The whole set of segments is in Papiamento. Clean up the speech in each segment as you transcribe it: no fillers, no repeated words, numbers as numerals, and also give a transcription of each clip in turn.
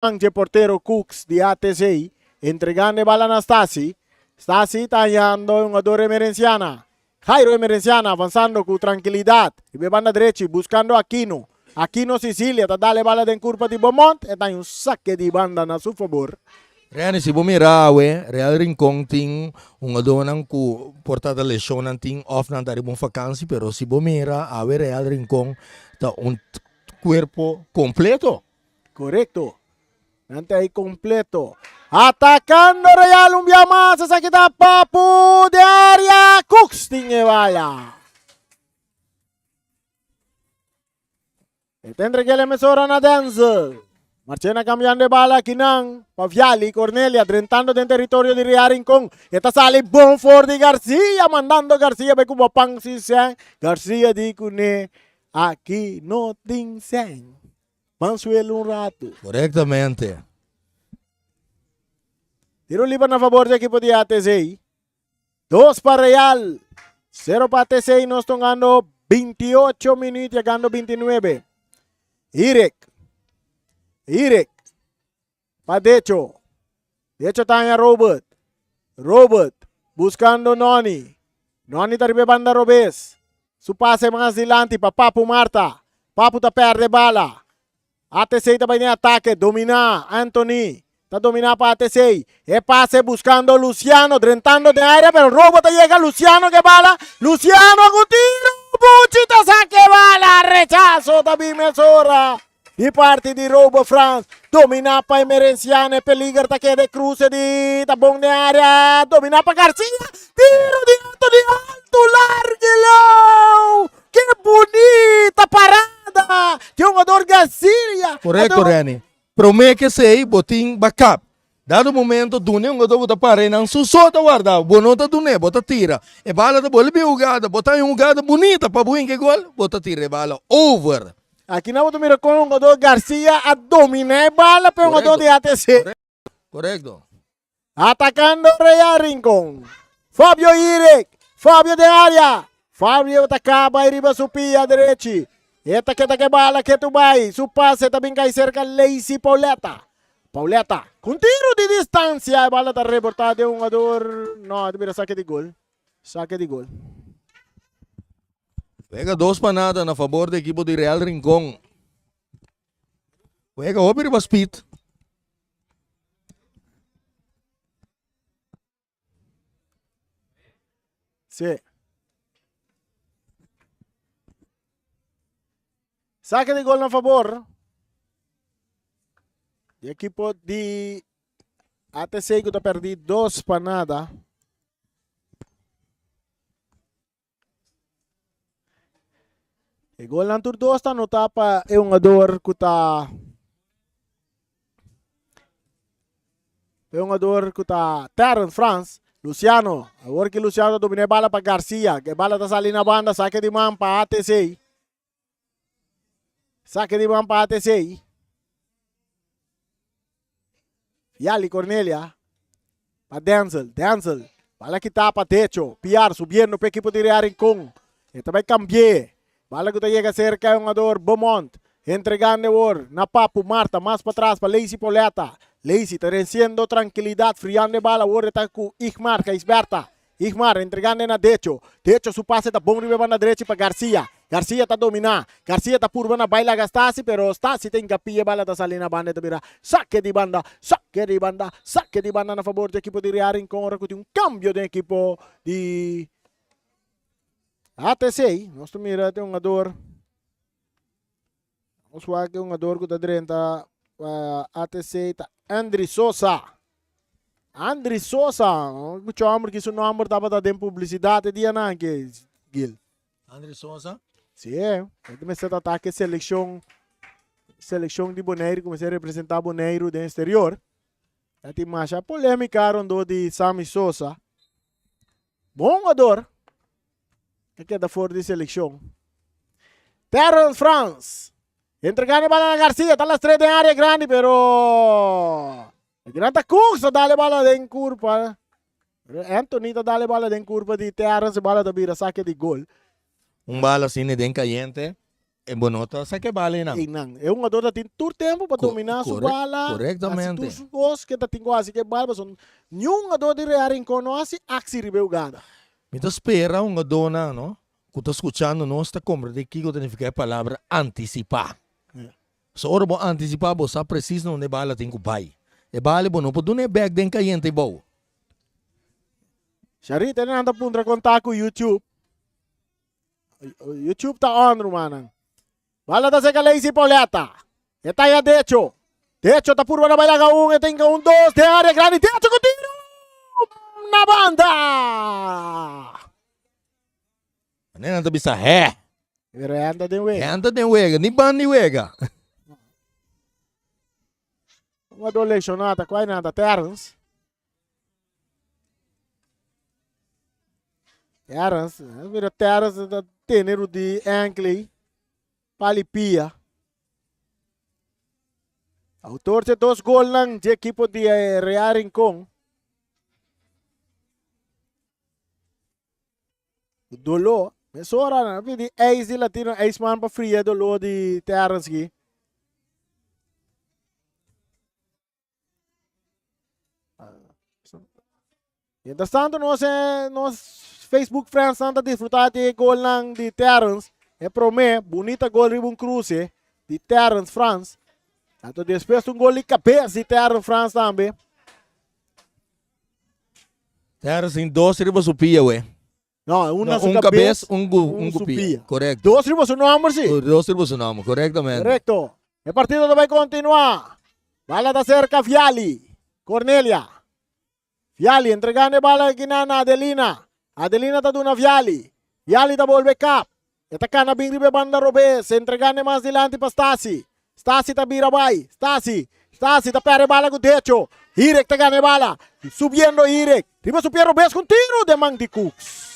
Dje portero Cooks di ATC entregando e bala na Stasi. Stasi ta hañando e hungador Emerenciana. Jairo Emerenciana avansando ku trankilidat riba e banda drechi buskando Aquino. Aquino Sicilia ta dal e bala den kurpa di Beaumont. E ta haña un sake di banda na su fabor. Renny, si bo mira awe, Real Rincon tin hungadornan ku por ta ta leshonnan tin òf nan ta riba un fakansi, pero si bo mira awe Real Rincon ta un kuerpo kompleto. Korekto. Nan ta ahí kompleto. Atakando Real un bia mas. Esaki ta Papu de área. Cooks tin e bala. E ta entreg'é mesora na Denzel. Marchena cambiando e bala akinan pa Viali. Cornelia drentando den territorio di Real Rincon. E ta sali bon for di Garcia. Mandando Garcia bai ku bo pan sin sen. Garcia di kuné aki no tin sen. Ban suelo un ratu. Korektamente. Tiro liber na fabor di ekipo di ATC. Dos pa Real, sero pa ATC. Nos tongando 28 minuut, yegando 29. Irek. Irek. Pa Decho. Decho ta haña Robert. Robert buscando Noni. Noni ta riba e banda robes. Su pase mas dilanti pa Papu Marta. Papu ta perde bala. ATC ta bai den atake. Domina Anthony. Ta domina pa ATC. E pase buscando Luciano. Drentando den area pero Robert ta yega. Luciano ke bala. Luciano ku tiro. Buchi ta saka e bala. Rechazo ta bin mesora. Di parti di Robo Frans, dominá pa Emerenciano, e peliger ta keda e kruse di ta bon den área, dominá pa Garcia, tiro di Anthony alto largo leu! Ke bunita parada di hungador Garcia! Korekto Renny, promé ke esei bo tin backup, dado momento duna e hungador bo ta para einan su so ta warda, bo no ta dun'é, bo ta tira, e bala ta bolbe bin hugada, bo ta haña un hugada bunita pa bo hinka e gol, bo ta tira e bala over. Aki nan bo ta mira kon hungador Garcia a domina e bala pa e hungador di ATC. Korekto. Atakando Real Rincon. Fabio Irek. Fabio den area. Fabio ta kaba i riba su pia derechi. E ta keda ke bala ketu bai. Su pase ta bin kai serka Lacey Pauletta. Pauletta ku un tiro di distansia e bala ta reborta den hungador. No, e ta bira sake di gol. Sake di gol. Wega dos pa nada na fabor di ekipo di Real Rincon. Wega hopi riba speed. Sí. Saque di gol na favor di equipo di ATC ku ta perdi dos pa nada. E golnan tur dos ta anotá pa e hungador ku ta e hungador ku ta Terence Frans. Luciano, awor ki Luciano ta domina e bala pa Garcia. E bala ta sali na banda, sake di man pa ATC. Sake di man pa ATC. Yali Cornelia pa Denzel. Denzel. Bala kita pa Decho. Piar subiendo pa equipo di Real Rincon. E ta bai cambié. Bala ku ta yega cerca e hungador Beaumont. Entregando awor na Papu Marta. Mas pa tras pa Lacey Pauletta. Lacey ta reciendo tranquilidad. Friando e bala awor e ta ku Igmar Gijsberta. Igmar entregando na Decho. Decho su pase ta bon riba e banda drechi pa Garcia. Garcia ta domina. Garcia ta purba na bai laga Stasi pero Stasi ta hinkapia e bala ta sali na banda e ta bira sake di banda, sake di banda, sake di banda na fabor di ekipo di Real Rincon ora ku tin un kambio den ekipo di ATC. Nos ta mira tin hungador. Nos wak e hungador ku ta drenta pa ATC ta Andry Sosa. Andry Sosa, mucho homber ki su nomber tabata den publisidat e dianan ke Gil. Andry Sosa? Si, e mester ta atake selekshon selekshon di Boneiru ku mester representá Boneiru den exterior. Ya tin masha polémika rondó di Sammy Sosa. Bon hungador. E keda for di selekshon. Terrence Frans. Entregando e bala na Garcia. Ta las tres den área grandi, pero gran ta Cooks ta dale bala den kurpa. Anthony ta dale bala den kurpa di Terrence. E bala ta bira sake di gol. Un bala asina den kayente. E bo no ta sa ke bala einan. Einan. E hungador ta tin tur tempo pa domina su bala. Korektamente. Hasi tur su kos ke ta tin ku hasi ke bala pasobra niun hungador di Real Rincon no hasi aksi riba e hugada. Mi ta spera hungadornan no ku ta skuchando nos ta komprende kiko ta nifiká e palabra antisipá. So ora bo antisipá bo sa presis na unda e bala tin ku bai. E bala bo no por duna e bèk den kayente bou. Sharita nan ta puntra konta ku YouTube. YouTube ta on rumannan. Bala ta seka Lazy Pauletta. E taya Decho. Decho ta purba na bai laga un. E tinka un dos den área grandi. Decho ku tiro! Na banda! Manera nan ta bisa hè. Pero e anda den wega. E anda den wega, ni ban ni wega. Un ado lesioná ta kuai nan ta Terrence. Terrence, mira Terrence ta tene rudi enkle pali pia. Autor de dos golnan di equipo di eh, Real Rincón. Doló. Mesora nan a pidi ijs di Latino IJsman pa fria e doló di Terrence ki. Mientras tanto nos, eh, nos Facebook friends nan ta disfruta di e golnan di Terrence. E promé, bunita gol riba un cruce di Terrence Frans. Anto despues un gol di cabeza di Terrence Frans tambe. Terrence tin dos riba su pia we. No, un na No, su un cabeza, cabeza, un gu, un un gu su pia. pia. Correcto. Dos riba su nomber, sí. Dos riba su nomber, correctamente. Correcto. E partido ta bai continua. Bala ta cerca Viali. Cornelia. Viali entregando e bala aki na Adelina. Adelina ta duna Viali. Viali ta bolbe kap. E ta kana bin riba e banda robes, entregando e mas dilanti pa Stasi. Stasi ta bira bai. Stasi. Stasi ta perde e bala ku decho. Hirek ta gana e bala. Subiendo Hirek. Riba su pie robes ku un tiro den man di Cooks.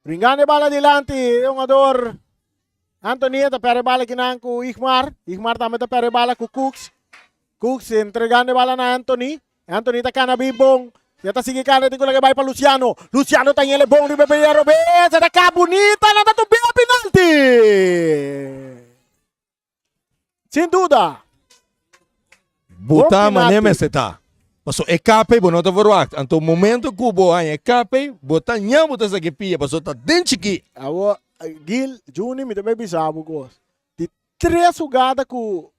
Bringando e bala dilanti, e hungador Anthony ta perde bala kinan ku Igmar. Igmar tambe ta perde bala ku Cooks. Cooks entregando e bala na Anthony. Anthony ta kana bin bon. Ya ta sigui kana tin ku laga bai pa Luciano. Luciano ta yele bon riba e robes. Ta ka bunita nan ta tumbia penalti. Sin duda. Buta mane mester ta. Paso e kape bo no ta verwacht. Anto momento ku bo haña e kape, bo ta ña bo ta saki pia paso ta den chikí. Awo Gil, Juni mi ta bai bisa bo kos. Di tres hugada ku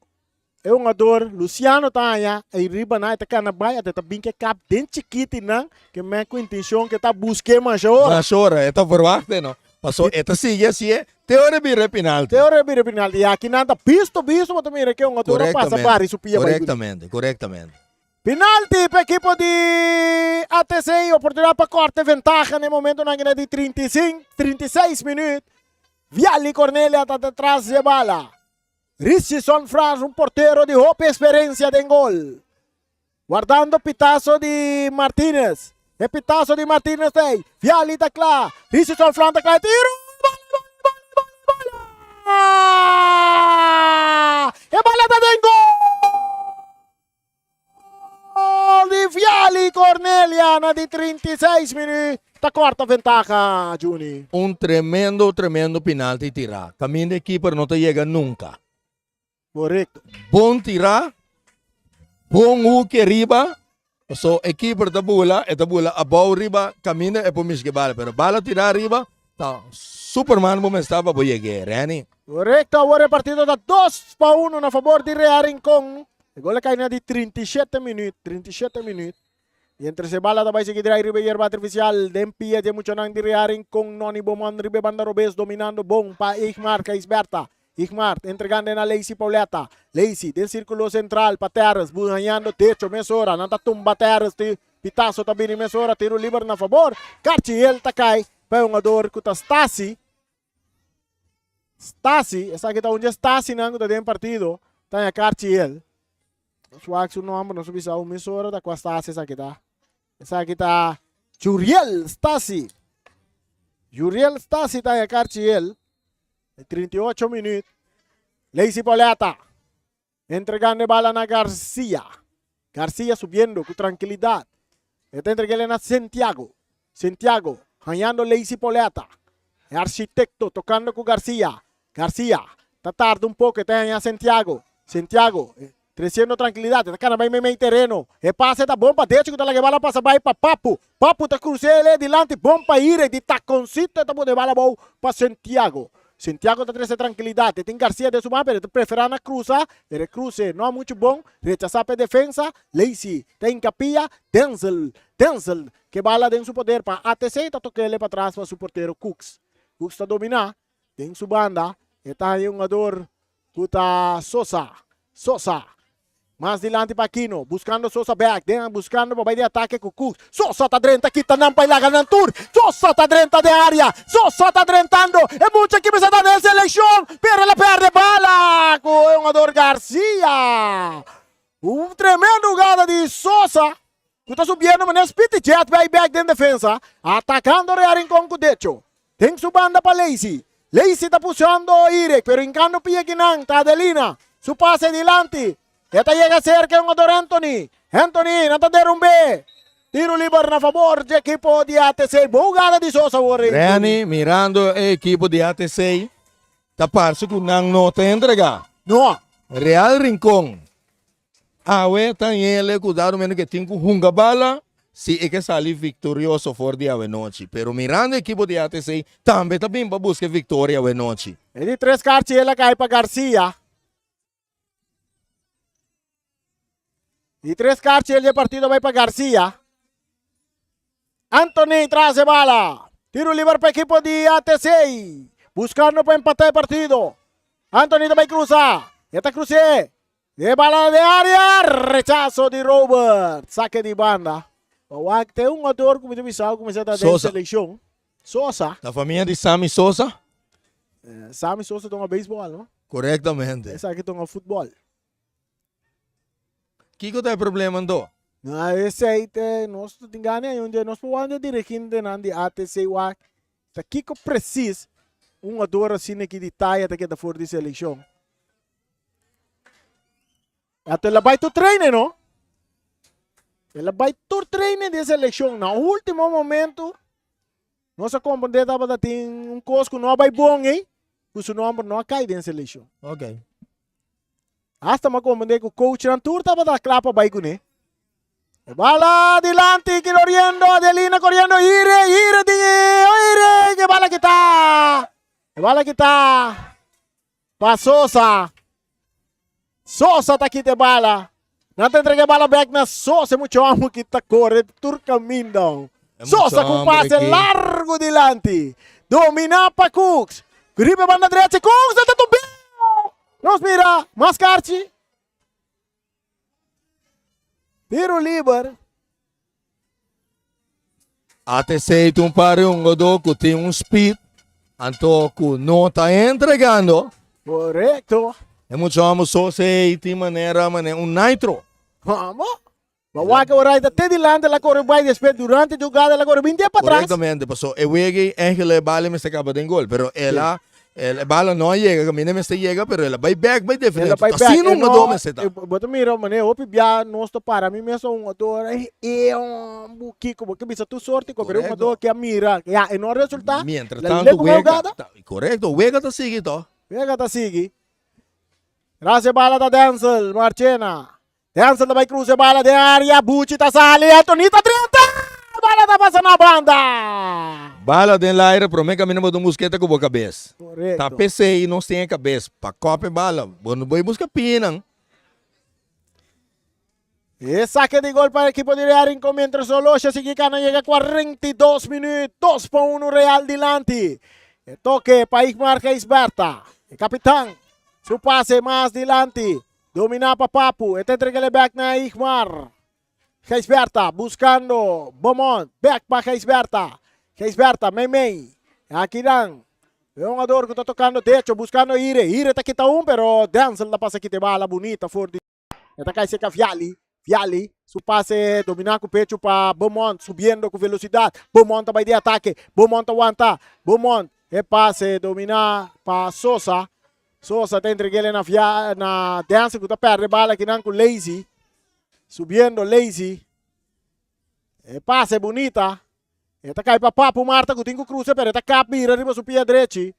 e hungador Luciano ta haña ei riba nan e ta kana bai ata e ta bin ke kap den chikiti nan ke men ku intenshon ke ta busk'é masha ora. Masha ora e ta verwacht e no. Paso e ta sigui asi e te ora e bira e penalti. Te ora e bira e penalti. I aki nan ta bisto bisto bo ta mira ke hungador a pasa bari su pia bai kuné. Korektamente, korektamente. Penalti pa ekipo di ATC. Oportunidat pa korta e ventaha na e momentonan aki na di 35, 36 minuut. Vialli Cornelia ta detras di e bala. Richison Frans, un portero di hopi experiencia den gol. Wardando pitazo di Martinez. E pitazo di Martinez ta ei. Vialli ta kla. Richison Frans ta kla. E tiro! Bala, bala, bala, bala, bala! E bala ta den gol! Gol di Vialli Cornelia na di 36 minuut ta corta ventaha Juni. Un tremendo tremendo pinalti tirá. Caminda e keeper no ta yega nunca. Correcto. Bon tirá, bon hoek riba, paso e keeper ta bula, e ta bula abou riba caminda e por miski bala, pero bala tirá riba ta Superman bo mester pa bo yeg'é, Renny. Correcto, awor e partido ta 2-1 na favor di Real Rincon. E gol a kai na di 37 minuut, 37 minuut. I entre se bala ta bai sigui drai riba e yerba artificial den pia di e muchanan di Real Rincon. Noni Bomon riba e banda robes dominando bon pa Igmar Gijsbertha. Igmar entregando na Lacey Pauletta. Lacey den circulo central pa Terrence buhañando techo mesora. Nan ta tumba Terrence ti pitazo ta bini mesora tiro liber na favor. Carchiel ta kai pa e hungador ku ta Stasi. Stasi, esaki ta un dje Stasinan ku ta den partido, ta haña karchi el. Nos wak su nomber, nos bisa un mesora ta kua Stasi esaki ta. Esaki ta Juriel Stasi. Juriel Stasi ta haña karchi el. 38 minuut. Lacey Pauletta entregando e bala na Garcia. Garcia subiendo ku trankilidat. E ta entreg'é na Santiago. Santiago hañando Lacey Poleta. E architekto tokando ku Garcia. Garcia ta tarda un poko e ta haña Santiago. Santiago tresiendo trankilidat. E ta kana bai meimei tereno. E pase ta bon pa derecho ku ta laga e bala pasa bai pa Papu. Papu ta krus'é el dilanti bon pa Ire di takonsito e ta pone e bala abou pa Santiago. Santiago ta trese trankilidat. E tin Garcia den su man pero e ta preferá na krusa. Pero e kruse no a muchu bon. Rechasá pa e defensa. Lacey ta hinka pia. Denzel, Denzel ke bala den su poder pa ATC ta tok'el pa tras pa su portero Cooks. Cooks ta dominá den su banda. E ta haña un hungador ku ta Sosa. Sosa mas dilanti pa Aquino, buskando Sosa bek den buskando pa bai den atake ku Cooks. Sosa ta drenta kita nan pa e laga nan tur. Sosa ta drenta den área. Sosa ta drentando. E mucha ki mester ta den selekshon, pero el a pèrdè bala ku e hungador Garcia. Un tremendo hugada di Sosa ku ta subiendo manera Speedy Jet bai bek den defensa, atakando Real Rincon ku decho. Den su banda pa Lacey. Lacey ta pushando Irek pero hinkando pia kinan ta Adelina. Su pase dilanti. E ta yega serka e hungador Anthony. Anthony nan ta derumbe. Tiro liber na fabor dje ekipo di ATC. Bon hugada di Sosa awor. Renny mirando e ekipo di ATC ta parse ku nan no ta entrega. No. Real Rincon Awe ta hende ku dado momento ke tin ku hunga bala si e ke sali viktorioso for di awenochi. Pero mirando e ekipo di ATC tambe ta bin pa buska e viktoria awenochi. E di tres karchi el a kai pa Garcia. Di tres karchi el di e partido a bai pa Garcia. Anthony tras e bala. Tiro liber pa ekipo di ATC. Buskando pa empatá e partido. Anthony ta bai krusa. E ta krus'é. E bala den área. Rechaso di Robert. Sake di banda. Pa wak te un hungador ku mi ta bisa ku mester ta den Sosa. selekshon. Sosa. Ta famia di Sammy Sosa? Sammy Sosa ta hunga beisbòl, no? Korektamente. Esaki ta hunga futbòl. Kiko ta e problema anto? Na esei te nos tin gana ei un dia nos por wak un dia dirigentenan di ATC wak ta kiko presis un hungador asina aki di taya ta keda for di selekshon. Anto el a bai tur trainen no. El a bai tur trainen di e selekshon. Na ultimo momento nos a komprende tabata tin un kos ku no a bai bon ei ku su nomber no a kai den selekshon. Ok. Hasta m'a komprende ku coachnan tur tabata kla pa bai kuné. E bala dilanti koriendo, Adelina koriendo, Ire, Ire di, Ire, e bala kita. E bala kita. Pa Sosa. Sosa ta kita e bala. Nan ta entrega e bala bek na Sosa. E mucha homber ki ta kore tur kaminda. E Sosa mucha ku homber pase aki. largu dilanti. Dominá pa Cooks. Riba e banda drechi. Cooks ta tumb'é! Nos mira mas karchi. Tiro liber. ATC ta un par di hungadó ku tin un speed anto ku no ta entregando. Korekto. E mucha hòmber so sei tin manera manera un nitro. Komo? Ba wak ora e ta te dilanti el a kore bai despues durante jugada el a kore bin te patras. Korektamente paso e wega ei Angel e bala mester kaba den gol pero el a e bala no a yega kaminda e mester yega pero el a bai bek bai defende El a bai ta bek asina e un hungador no mester ta. Bo ta mira manera hopi bia nos ta para mi mes ta un hungador e homber kiko bo ke bisa tur sorti ku pero e hungador Korekto. ke a mira ya e no a resulta Mientras la tanto lek un wega hugada. ta korekto wega ta sigui to. Wega ta sigui. Ras e bala ta Denzel Marchena. Denzel ta bai cruza e bala den area. Buchi ta sali. Anthony ta drenta! Bala ta pasa na banda. Bala den laire prome camino bo ta busca cu bo cabes. Correcto. Ta pesey nos tin e cabes pa cop e bala. Bo no bay busca pinan. E saque di gol pa equipo di Real Rincon mientras Olosha sigui cana yega 42 minuut. 2 pa 1 Real dilanti. E toque pa Igmar Gijsberta. E capitan. Su pase mas dilanti. Dominá pa Papu. E ta entreg'é bèk na Igmar. Gijsberta buskando Beaumont. Bèk pa Gijsberta. Gijsberta meimei. Akinan e hungador ku ta tokando decho buskando Ire. Ire ta kita un pero Denzel ta pasa kita e bala bunita for di. E ta kai serka Viali. Viali su pase dominá ku pechu pa Beaumont subiendo ku velosidat. Beaumont ta bai di atake. Beaumont ta wanta. Beaumont e pase dominá pa Sosa. Sosa ta entreg'el na via na Denzel ku ta perde bala kinan ku Lazy. Subiendo Lazy. E pase bunita. E ta kai pa Papu Marta ku tin ku krusa pero e ta kap bira riba su pia drechi.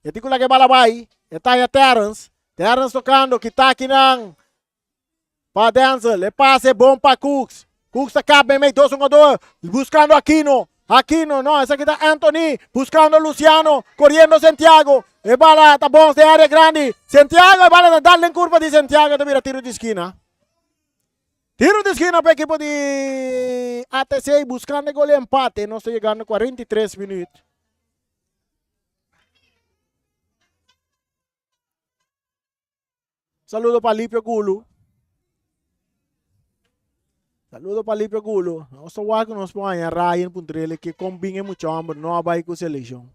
E tin ku laga e bala bai. E taya Terrence. Terrence tokando kita akinan pa Denzel. E pase bon pa Cooks. Cooks ta kap meimei dos hungador buskando Aquino. Aquino no esaki ta Anthony buskando Luciano koriendo Santiago. E bala ta bons den area grandi. Santiago e bala ta dal den kurpa di Santiago ta bira tiro di skina. Tiro di skina pa ekipo di ATC buskando e gol di empate. Nos ta yegando 43 minuut. Saludo pa Lipio Gulu. Saludo pa Lipio Gulu. Nos ta wak nos por haña Ryan puntrele ke kon bin e mucha homber no a bai ku selekshon.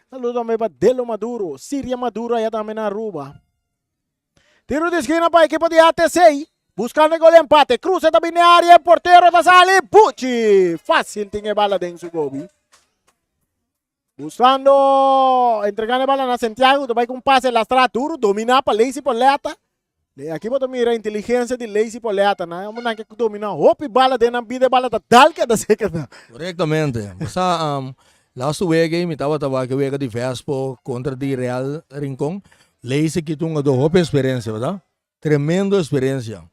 Saludo tambe pa Delo Maduro, Siria Maduro allá tambe na Aruba. Tiro di esquina pa equipo di ATC. Buscando el gol de empate. Cruce ta bini área. El portero ta sali. Buchi. Fácil tin e bala den su gobi. Buscando entregando e bala na Santiago. Ta bai con pase lastra duro. Domina pa Lacey Poleta. De aki bo ta mira inteligencia di Lazy Poleta nan. Hombre nan ke domina hopi bala den nan bida e bala ta dal keda seka nan. Korektamente. Bo sa laatste wega ei mi tabata wak e wega di Vespo kontra di Real Rincon. Lazy kita un hungador hopi eksperensia, berdad? Tremendo eksperensia.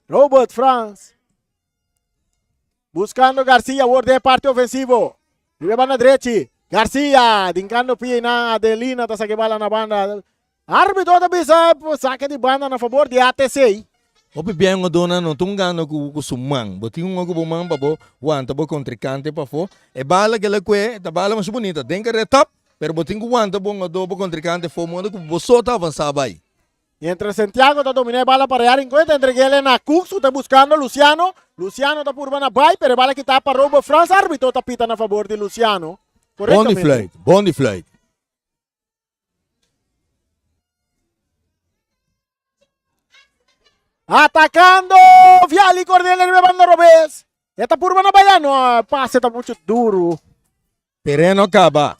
Robert Frans buscando Garcia awor den e parti ofensivo. Riba e banda drechi. Garcia dinkando pia einan Adelina ta saka e bala na banda. Arbitro ta bisa sake di banda na fabor di ATC. Hopi bien hungadónan no ta hungando ku su man. Bo tin hunga ku bo man pa bo wanta bo kontrinkante pafó. E bala kila kue ta bala masha bunita den kare tòp, pero bo tin ku wanta bo hungadó, bo kontrinkante afó moda ku bo so ta avansá bai. Mientras Santiago ta domina e bala pa Real Rincon, ta entreg'el na Cooks ku ta buskando Luciano. Luciano ta purba na bai, pero e bala kita pa Robo Frans. Arbitro ta pita na fabor di Luciano. Bon di fluit, bon di fluit. Atacando Viali Cornelia riba banda robes. E ta purba na bai, no, pase ta mucho duro. Tereno kaba.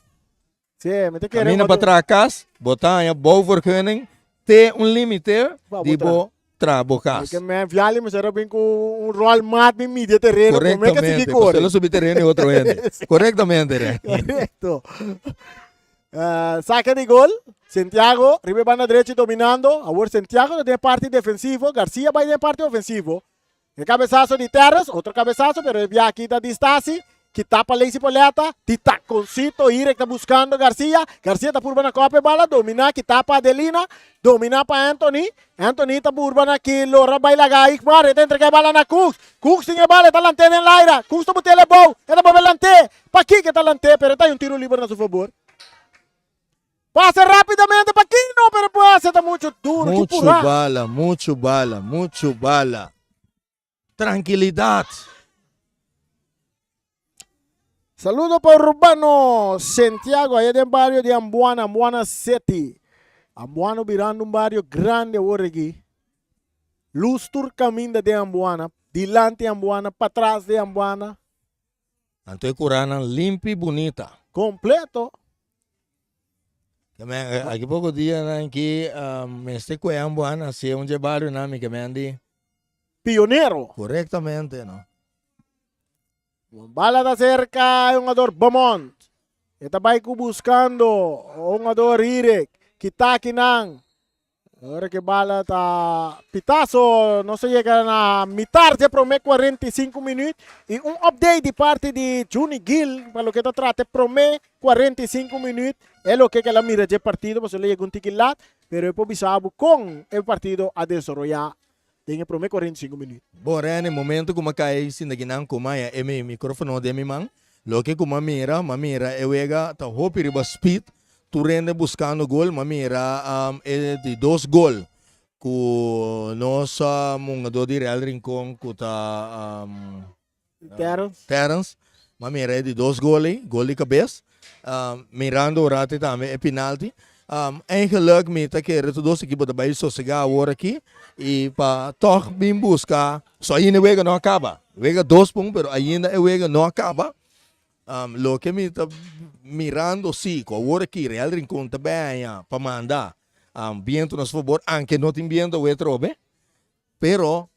Sí, mi ta kere Camina pa traha cas, bo ta haña bouwvergunning te un limite di bo traha bo cas. Ke men Viali mester a bin ku un rol mat bin midi e tereno prome ke sigui Correctamente, kore. pasobra lo subi tereno di otro hende. Correctamente, Ren. Correcto. Sake di gol, Santiago riba e banda drechi dominando. Awor Santiago ta den e parti defensivo, Garcia bai den e parti ofensivo. E cabezazo di Terres, otro cabezazo, pero e bia aki ta di Stasi, ki tapa Lacey Poleta, di taconcito Irek ta buscando Garcia, Garcia ta purba na copa e bala, domina ki tapa Adelina, domina pa Anthony, Anthony ta purba na ki lora bay laga Igmar, e ta entrega e bala na Cooks, Cooks tin e bala, e ta lante den laira, Cooks ta bot'el e bou, e ta bobe lante, pakiko e ta lante, pero e ta hay un tiro liber na su fabor. Pasa rapidamente pa Kino, pero pase ta mucho duro. Ki Mucho purá. bala, mucho bala, mucho bala. Trankilidat. Saludo pa Urbano Santiago allá den bario di Ambuana, Ambuana City. Ambuano birando un bario grande awor aki. Luz tur caminda den Ambuana, dilanti Ambuana, patras di Ambuana. Anto e kuranan limpi i bunita. Kompleto. Ke men aki poko dianan ki mester kue Ambuana si e un dje barionan mi ke men di. Pionero. Korektamente no. Bala ta serka e hungador Beaumont. E ta bai ku buskando hungador Irek. Kita akinan. Ora ke bala ta pitazo, nos a yega na mitar dje prome 45 minuut y un update di parti di Juni Gil pa loke ta trata e prome 45 minuut. E loke ke el a mira dje partido pasobra el a yega un tiki lat, pero e por bisa bo kon e partido a desaroya den e prome 45 minuut. Bon Rene, momento ku m'a kai sinta kinan ku m'a e mi microfono den mi man, loke ku m'a mira, m'a mira e wega ta hopi riba speed, Tur hende buscando gol, m'a mira e di dos gol cu nos hungador di Real Rincon cu ta Terence. Terence, m'a mira e di dos gol ey, gol di cabes, mirando un rato tambe e penalti. Eigenlijk mi ta kere tur dos ekipo ta bay sosega awor aki y pa toch bin busca, so ainda e wega no a caba, wega dos pun pero ainda e wega no a caba. Loke mi ta. Mirando si cu awor aki Real Rincon ta bay haña pa manda biento na su fabor, anke no tin biento awe atrobe, pero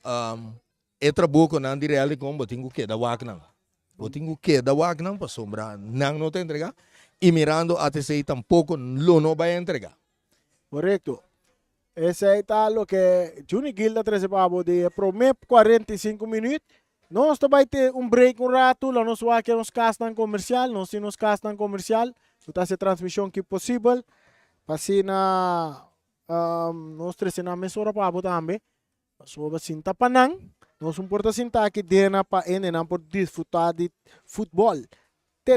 e trabuconan di Real Rincon bo tin cu keda wak nan. Bo tin cu keda wak nan pasobra nan no ta entrega y mirando ATC tampoco lo no bay entrega. Correcto. Esey ta loke Juni Gil ta trece pa bo di e prome 45 minuut. Nos ta bay te un break un rato, lo nos wak nos casnan comercial, nos tin nos casnan comercial cu ta haci e transmision ki posibel pa asina nos trece nan mesora pa bo tambe. Pasobra sinta pa nan, nos un por ta sinta aki dena pa hendenan por disfruta di futbol te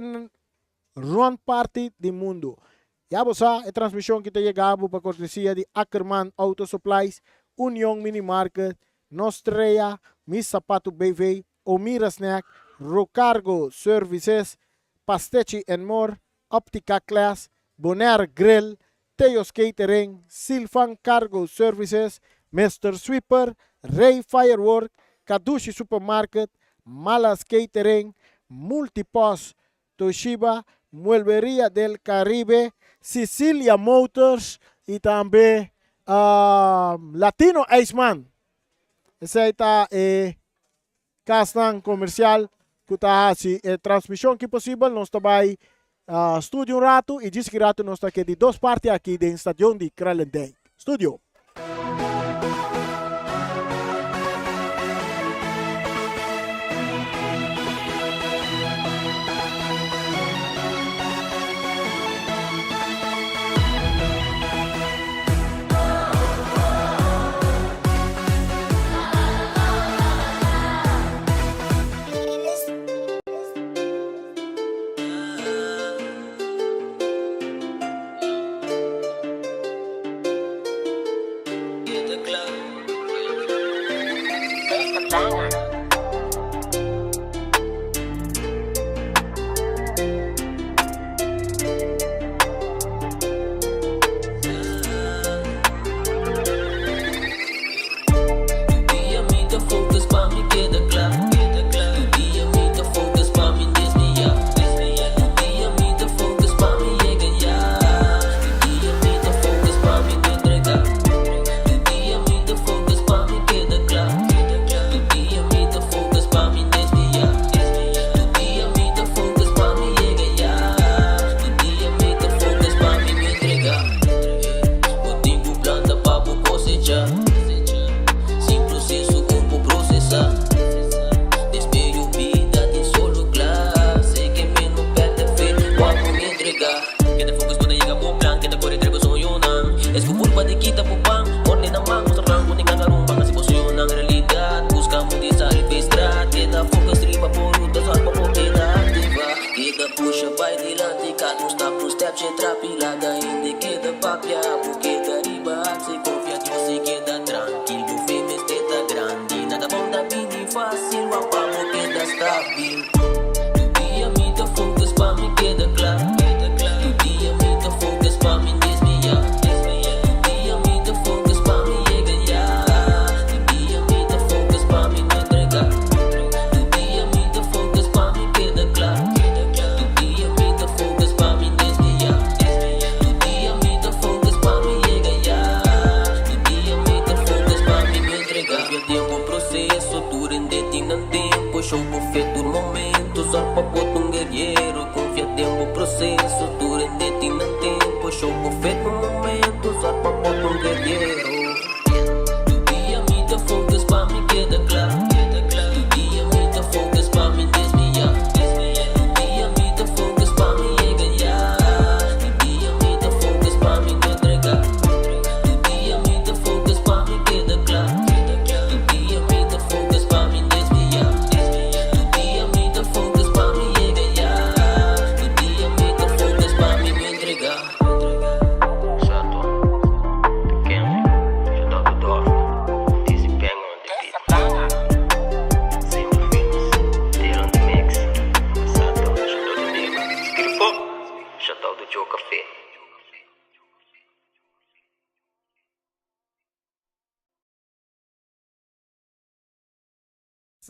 rond parti di mundo. Ya bo sa, e transmision ki ta yega bo pa cortesia di Ackerman Auto Supplies, Union Mini Market, Nostrea, Mi Sapatu BV, Omira Snack, Rocargo Services, Pastechi and More, Optica Class, Bonaire Grill, Theo's Catering, Silvan Cargo Services, Mister Sweeper, Rey Firework, Kadushi Supermarket, Malas Catering, Multipost, Toshiba, Muelberia del Caribe, Sicilia Motors y tambe Latino Ijsman. Esey ta e casnan comercial cu ta haci e transmision ki posibel. Nos ta bay studio un rato y djis ki rato nos ta ke di dos parti aki den stadion di Kralendijk. Studio.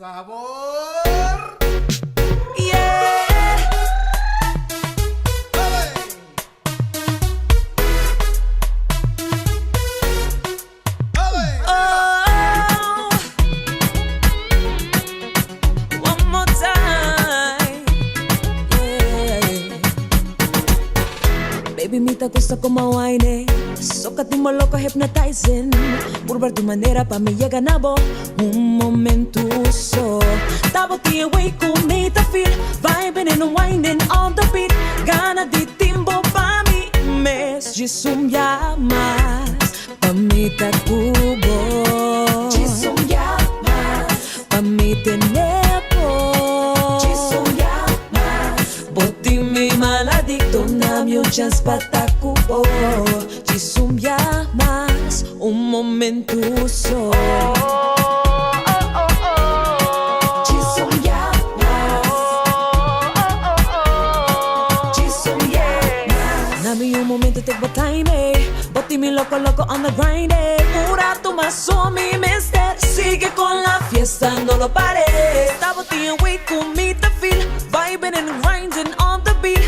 Sabor! Yeah! Mi ta gusta con m'a wine Soca timbo loco hypnotizing Purba tu manera pa mi yega na bo Un momento so Ta bo tin e way cu mi ta feel Vibing and wining on the beat Gana di timbo pa mi mes Djis un bia mas Pa mi ta cu bo Djis un bia mas Pa mi tene bo Djis un bia mas Bo tin mi maladicto Na mi un chance pa ta cu bo Djis un bia mas Un momento so Djis un bia mas Djis un bia mas Na mi un momento take bo time ey Bo tin mi loco loco on the grind ey Un rato mas so mi mester Sigue con la fiesta no lo pare Ta bo tin e way cu mi ta feel Vibing and grinding on the beat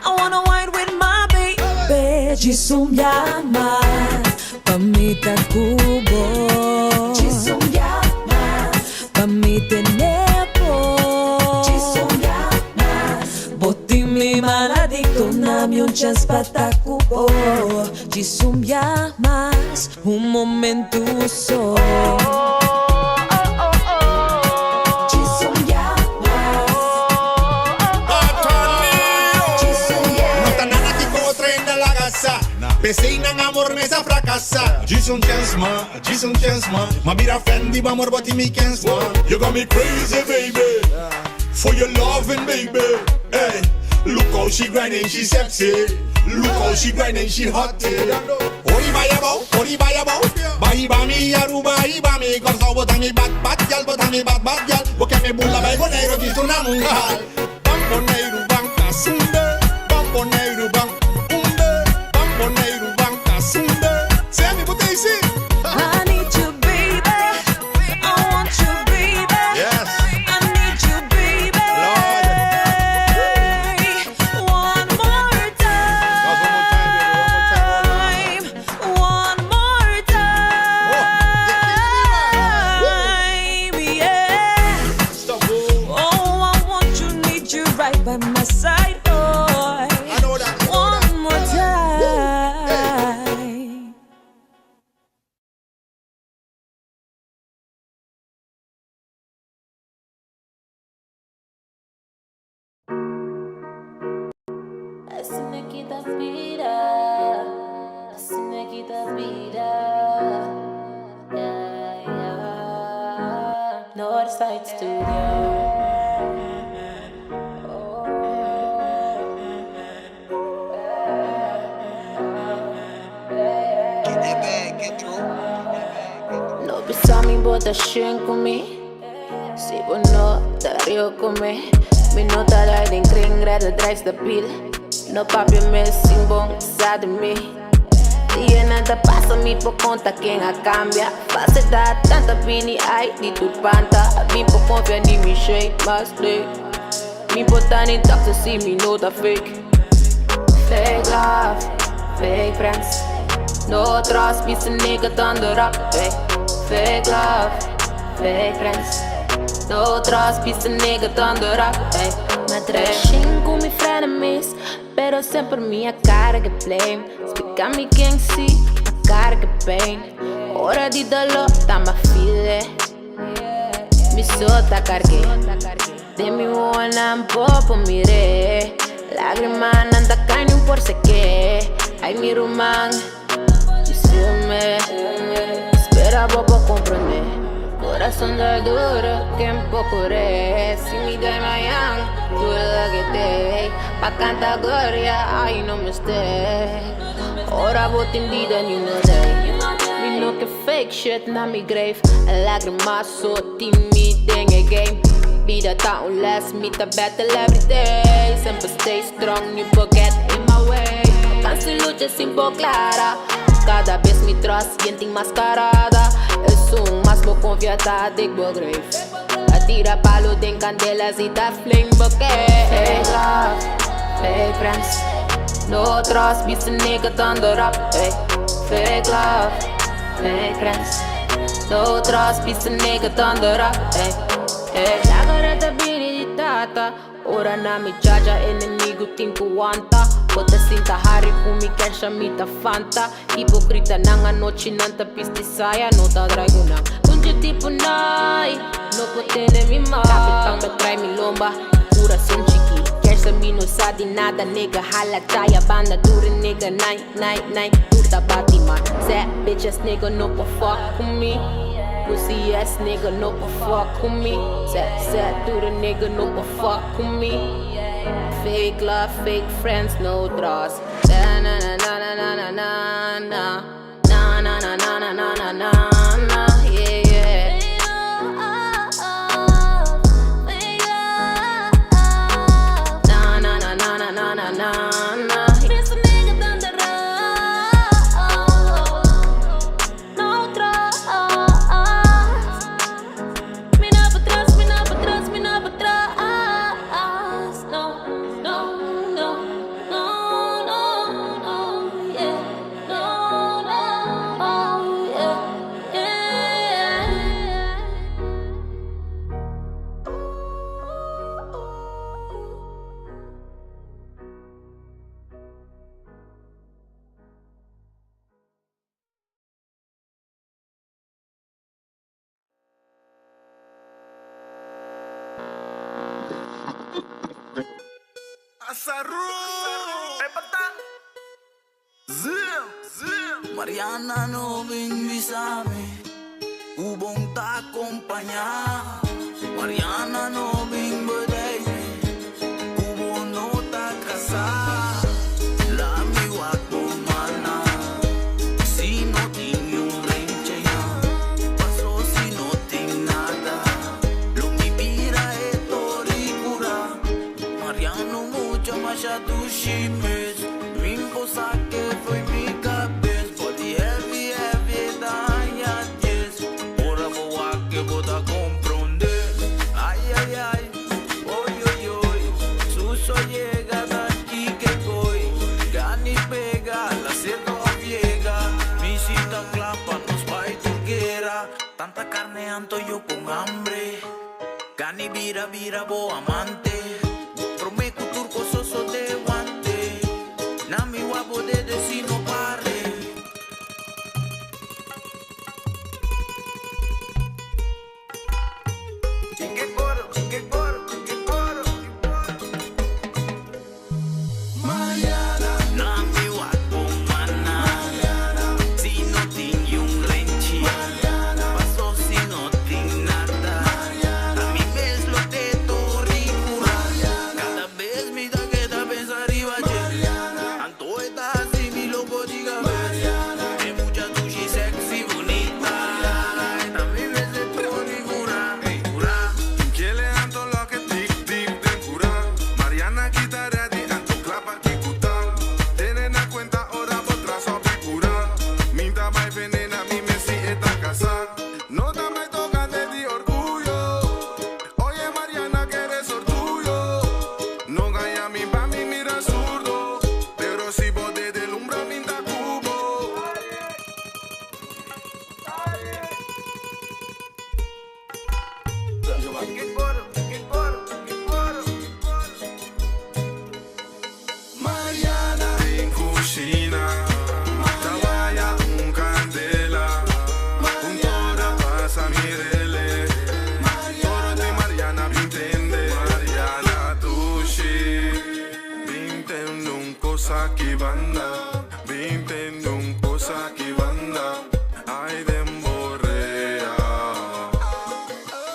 I wanna wine with my baby Djis un bia mas Pa mi ta cu bo Djis un bia mas Pa mi tene bo Djis un bia mas Bo tin mi maladicto Na mi un chance pa ta cu bo Djis un bia mas Un momento so Djis un bia mas Djis un bia No ta nada kico otro hende laga sa P'esey nan amor mes a fracasa Djis un chens ma, djis un chens ma M'a bira fan di bo amor bo tin mi kens ma You got me crazy baby For your loving baby Ey Look how she grinding she sexy Look how she grinding she hot Ori bay abou, ori bay abou Bay hiba mi Aruba, hiba mi Kòrsou Bo ta mi bad bad gyal, bo ta mi bad bad gyal Bo ke mi bula bay Boneiru djis un amungal Ban Boneiru ban kasunde Ban Boneiru ban umbe Ban Boneiru ban kasunde Sammy bo ta isi? I need you baby I want you baby Yes. I need you baby Lord. One more Just one more time, baby. One more time. time One more time yeah Stop. Oh. Oh I want you need you right by my side boy I know that. I know that. One more time. Asina ki ta bida, asina ki ta bida. Yeah. Northside Studio. Oh. Get that bag, get through. No bisa mi bo ta shen cu mi. Si bo no ta rio cu mi. Mi no ta riding kring, rijden drive stabiel. No papia mes sin bon sa di mi. Dianan ta pasa mi por conta ken a cambia. Faceta tanta bini ai di tur panta. Mi por confia ni mi shake mas lek. Mi por ta ni talk to see mi no ta fake. Fake love, fake friends. No trust me, a nigga thunder up. Hey. Fake love, fake friends. No trust me, a nigga thunder up. Hey. M'a trashing cu mi frenemies, pero semper mi a carga blame. Splica mi ken si, a carga pain. Ora di dolor, ta m'a feel it. Mi so ta cargue. Den mi wowonan bo por mir'e. Lagrimanan ta cay no por seca. Ay mi ruman, you feel me? Spera bo por comprende. Corazon ta duro, ken por cur'e. Si mi die mañan, tur loke t'ey. Pa canta gloria, ay no mistake. Ora bo tin bida, you know day. Mi no ke fake shit na mi grave. Lagrima so tin mi den e game. Bida ta un les, mi ta battle every day. Semper stay strong, you get in my way. Cansa lucha sin bo clara. Cada bes mi trust yen tin mascarada. Esun mas bo confia ta dig bo grave. A tira palo den candela si ta flame bouquet. Fake love, fake friends. No trust, be a nigga thunder up. Hey. Fake love, fake friends. No trust, be a nigga thunder up. Hey. Hey. Laga ta bini di tata. Ora na mi chacha enemigo tin cu wanta. Bo ta sinta hari ku mi kesha mi ta fanta. Hipokrita nan anochi nan ta bisti saya no ta drai ku nan. Kunchi tipo nai no por tene mi man. Kapitan ta trai mi lomba kurason chiki. Kesha mi no sa di nada nigga hala chaya banda dure nigga nai nai nai tur ta bati man. Sad bitch ass nigga no por fuck ku mi. Pussy ass nigga no por fuck ku mi. Sad sad dure nigga no por fuck ku mi. Fake love, fake friends, no trust. Na na na na na na na na na na na na na na na na na yeah yeah. Na na na na na na na na na. No trust. Mi no por trust, mi no por trust, mi no por trust. No, no, no, no, no, no, yeah. No, no, oh, yeah, yeah. Mariana no bin bisami Ku bo n' ta kompañá. Mariana no bin bedei Ku bo no ta kasá. Lami wak bo mana Si no tin un renchi Paso si no tin nada Lo mi bira e tori kura. Mariano mucha masha dushi mes Mi posa ke foi mi kabes Body heavy heavy daña 10 Ora bo wak e bo ta komprondé. Ai ai ai oi oi oi Suso yega ta kiko koi Gani pega la cerca of yega Mi sita kla pa nos bai tur guera. Tanta karne anto yo ku hamber. Gani bira bira bo amante. Promé ku tur kos sosodé wante. Na mi wak bo dede si no pare. Na mi wak bo mana Si no tin un renchi Paso si no tin nada Ami mes lo te tori kura. Kada bes mi ta keda pensa riba dje Anto e ta hasi mi loko di kabes E mucha dushi sexy bunita Ta mi mes e tori kura kura. Kele anto loke tik tik den kura. Mariana kita ready anto klapa kikuta. Tene na kuenta ora bo traso picura. Minta bai venena mi mesi eta casa. No ta mai tocante di orgullo. Oye Mariana que eres orgullo. No gaya mi pa mi mira zurdo. Pero si bo de lumbra minta cubo. Mariana en cucina, Tabaya un candela, un tora pasa mirele, Toro de Mariana bintende, Mariana tushi, bintende un cosa que banda, bintende un cosa que banda, ay demborrea.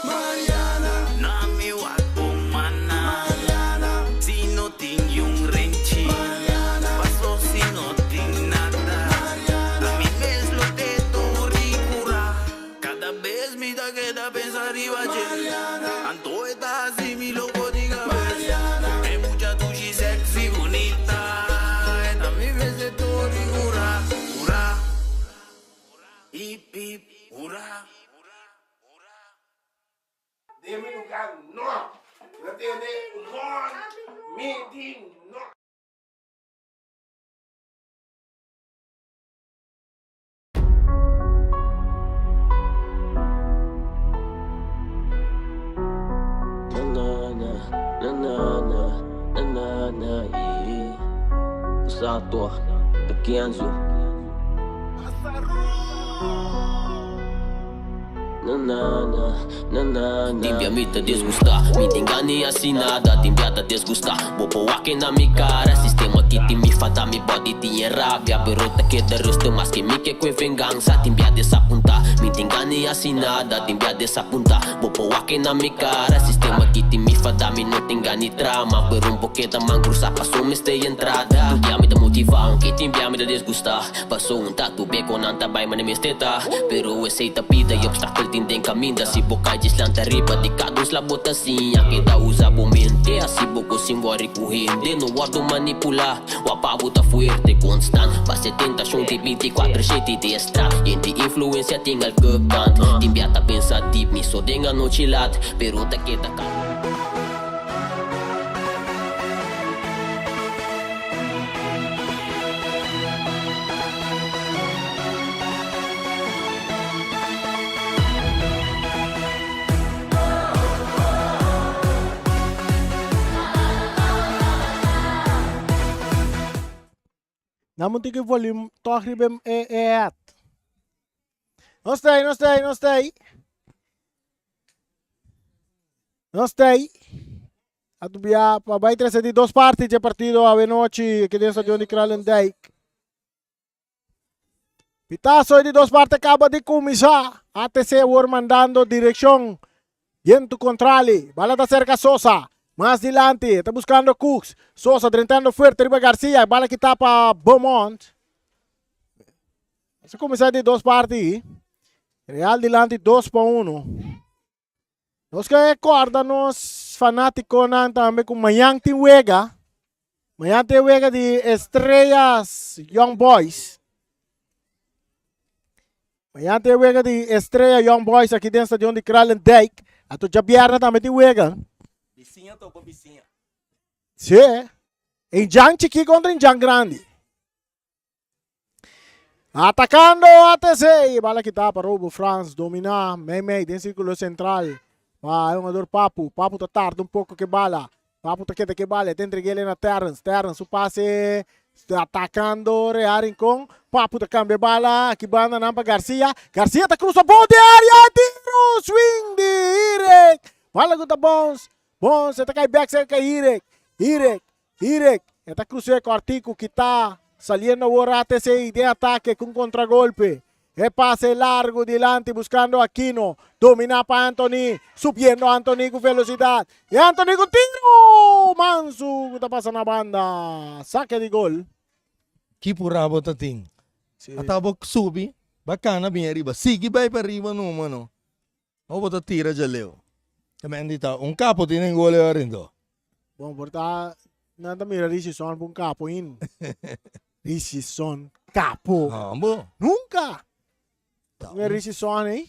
Mariana, Na mi wak bo mana Si no tin un renchi Paso si no tin nada Ami mes lo te tori kura. Kada bes mi ta keda pensa riba dje Anto e ta hasi mi loko di kabes E mucha dushi sexy bunita Ta mi mes e tori kura kura. Hip hip hura. Den mi lugá no. No tene one meeting no. Na na na na na na na na, yeah. Sato, ta Kenzo. Na na na, na na na. Tin bia mi ta disgusta, mi tin gana hasi nada. Tin bia ta disgusta, bo por wak na mi cara. Sistema ki tin mi fada, mi body tin e rabia. Pero ta keda rustig maske mi ke kue venganza. Tin bia desapunta, mi tin gana hasi nada. Tin bia desapunta, bo por wak na mi cara. Sistema ki tin mi fada, mi no tin gana trama. Pero un poke ta man cruza paso mester entrada. Tur dia mi ta motiva, aunke tin bia mi ta disgusta. Paso un ta tu be con nan ta bay mane mester ta. Pero esey ta bida y obstakel tin den caminda. Si bo cay djis lanta riba di cada un sla bo ta siña. Keda usa bo mente asi bo cu sin worry cu hende. No wordo manipula, wapa bo ta fuerte constant. Base tentacion di binticuatro shete di estra. Hende influencia tin elke kant. Tin bia ta pensa diep mi so den anochi lat. Pero ta keda calma. Nan moet ik volume toch riba e e het. Nos ta ei, nos ta ei, nos ta ei. Nos ta ei. A tubia pa bai trese di dos parti dje partido awe nochi aki den stadion di Kralendijk. Pitazo di dos parti acaba di cuminsa. ATC awor mandando direccion Yentu contrali. Bala ta cerca Sosa. Mas dilanti ta buscando Cooks. Sosa drentando fuerte riba Garcia. Bala kita pa Beaumont. Asa cuminsa di dos parti. Real dilanti 2-1. Nos ke korda nos fanatikonan tambe ku mañan tin wega. Mañan tin wega di Estrellas Young Boys. Mañan tin wega di Estrella Young Boys aki den stadion di Kralendijk. Ato djabièrnè tambe tin wega. Bisiña topa bisiña. Sí. Indjan chikí kontra indjan grandi. Atacando ATC. Bala kita pa Robo Frans. Domina mei mei den círculo central. Pa e jugador Papu. Papu ta tarda un poco ke bala. Papu ta keda ke bala. E ta entreg'é na Terrence. Terrence su pase atacando Real Rincon. Papu ta cambia bala. Aki banda nan pa Garcia. Garcia ta cruza bou di area. Tiro swing di Irek. Bala ku ta bounce. Bounce e ta kai bek cerca Irek. Irek. Irek e ta krus'é kòrtiku ki ta saliendo awor ATC den atake ku un kontragolpe. E pase largu dilanti buskando Aquino. Dominá pa Anthony. Subiendo Anthony ku velosidat. I Anthony ku tiro! Mansu ku ta pasa na banda. Sake di gol. Ki purá bo ta tin? Ata bo subi, ba kana bin ariba. Sigui bai pa riba numa no. Ora bo ta tira djaleu. Ta men di ta un kapo tin den gol ora ento. Bon por ta nan ta mira Richison pa un kapo in. Richison kapo. Hambo. Nunca. Ta un Richison ei.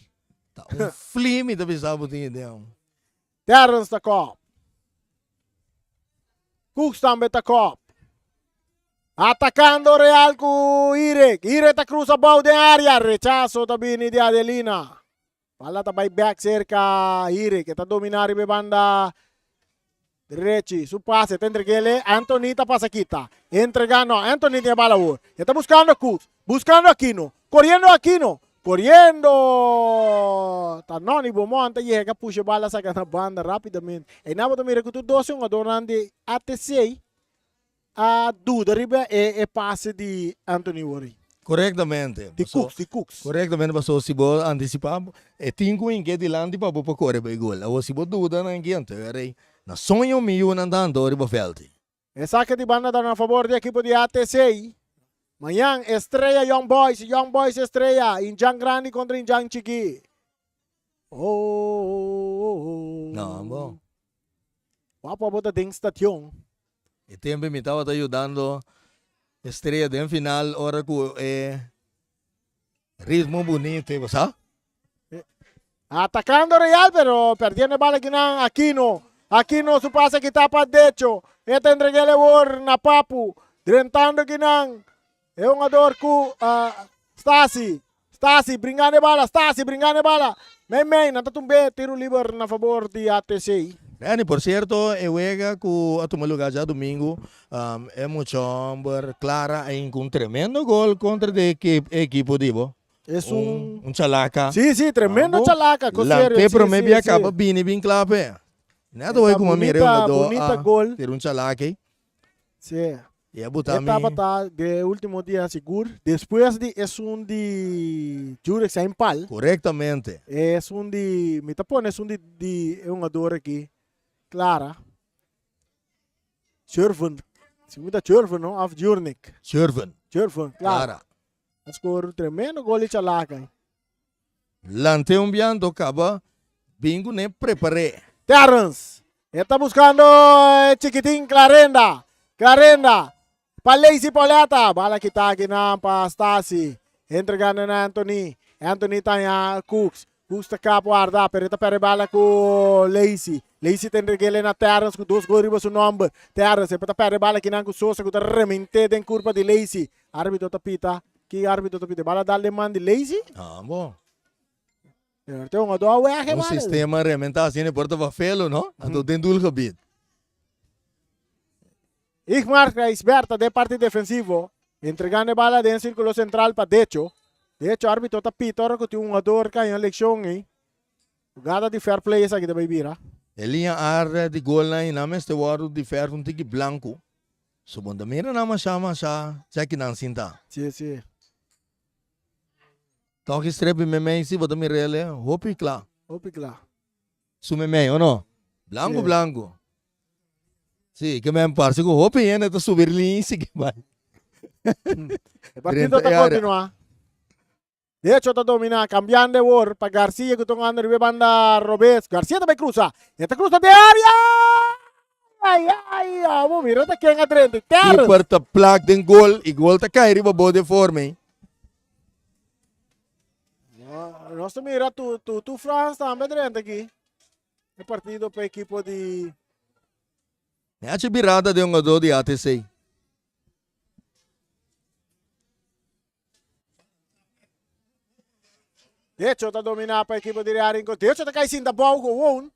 Ta un fli mi ta bisa bo tin idea. Terrence ta kop. Cooks tambe ta kop. Atacando Real cu Irek. Irek ta cruza bou den area. Rechazo ta bini di Adelina. Bala ta bai bek cerca Irek. E ta domina riba e banda derechi. Su pase ta entregele. Anthony ta pasa kita. Entrega no. Anthony tin e bala awor. E ta buscando Cooks. Buscando Aquino. Coriendo Aquino. Coriendo! Ta Nonny Beaumont ta yega pusha e bala saca na banda rapidamente. Eynan bo ta mira cu tur dos hungadornan di ATC a duda riba e e pase di Anthony Worry. Correctamente. Di Cooks, di Cooks. Correctamente pasobra si bo anticipa e tin cu hinke dilanti pa bo por core bay gol. Awor si bo duda nan hinke anto e rey na soño mi yunan ta anto riba veld. E sake di banda ta na fabor di ekipo di ATC. Mañan Estrella Young Boys, Young Boys Estrella, Indjan Grandi kontra Indjan Chiki. Oh. No, bo. Wapo abo ta den station. E tempo mi tabata yudando Estrella den final ora ku e ritmo bunito e sa. Atacando Real pero perdiendo e bala kinan Aquino. Aquino su pase kita pa Decho. E ta entreg'el awor na Papu. Drentando kinan e hungador ku uh, Stasi. Stasi bringando e bala. Stasi bringando e bala. Mei mei nan ta tumbe tiro liber na favor di ATC. Randy, por cierto, e wega cu a tuma lugar djadomingo, e mucha homber Clara a hinca un tremendo gol contra di e equipo di bo. Es un. Un chalaca. Si, si, tremendo chalaca, co serio. Lante prome bia caba bini bin cla p'e. Net hoy cu mi a mira e hungador a tira un chalaca ey. Si. Y a buta E mi. tabata de ultimo dia sigur. Despues di esun di Jurek Sainpal. Correctamente. Esun di, mi ta pone esun di di e hungador aki, Clara. Jurven. Si mi ta Jurven no of Jurnik. Jurven. Jurven, Clara. A score un tremendo gol di Chalaca. Lante un bianto caba bin cu ne prepare. Terrence e ta buscando e chikitin Clarenda. Clarenda pa Lacey Pauletta. Bala kita akinan pa Stasi. Entregando na Anthony. Anthony ta haña Cooks. Cooks ta kap warda pero e ta perde bala cu Lacey. Lacey ta entreg'ele na Terrence cu dos gol riba su nomber. Terrence e ta perde bala akinan cu Sosa cu ta remente den curpa di Lacey. Arbitro ta pita. Ki arbitro ta pita? Bala dal den man di Lazy? Ah, bo. Pero te un do weg Un sistema rementa asina por ta felo, no? Anto den doelgebied. Igmar Gijsberta den parti defensivo, entregando e bala den circulo central pa Decho. Decho arbitro ta pita ora cu tin un jugador caña leccion ey. Jugada di fair play esaki ta bay bira. E liña ar di golnan y nan mester wordo di verf un tiki blanco. So bon ta mira nan masha masha djaki nan sinta. Si si. Toki strepi memey si bo ta mirele hopi kla. Hopi kla. Su memey o no? Blanku blanku. Si ke men parse ku hopi hende ta subi rin si ke bai. E partido ta kontinua. De hecho ta domina cambiando e wor pa Garcia cu ta un riba e banda robes. Garcia ta bay cruza. E ta cruza den area! Ay, ay, amo mira ta ken a drenta. Terrence. Keeper ta plak den gol y gol ta cay riba bo de forma ey. Nos ta mira tu tu tu Frans tambe drenta aki. E partido pa equipo di Ne haci birada den hungador di ATC. Decho ta domina pa ekipo di Real Rincon. Decho ta kai sinta bou gewoon.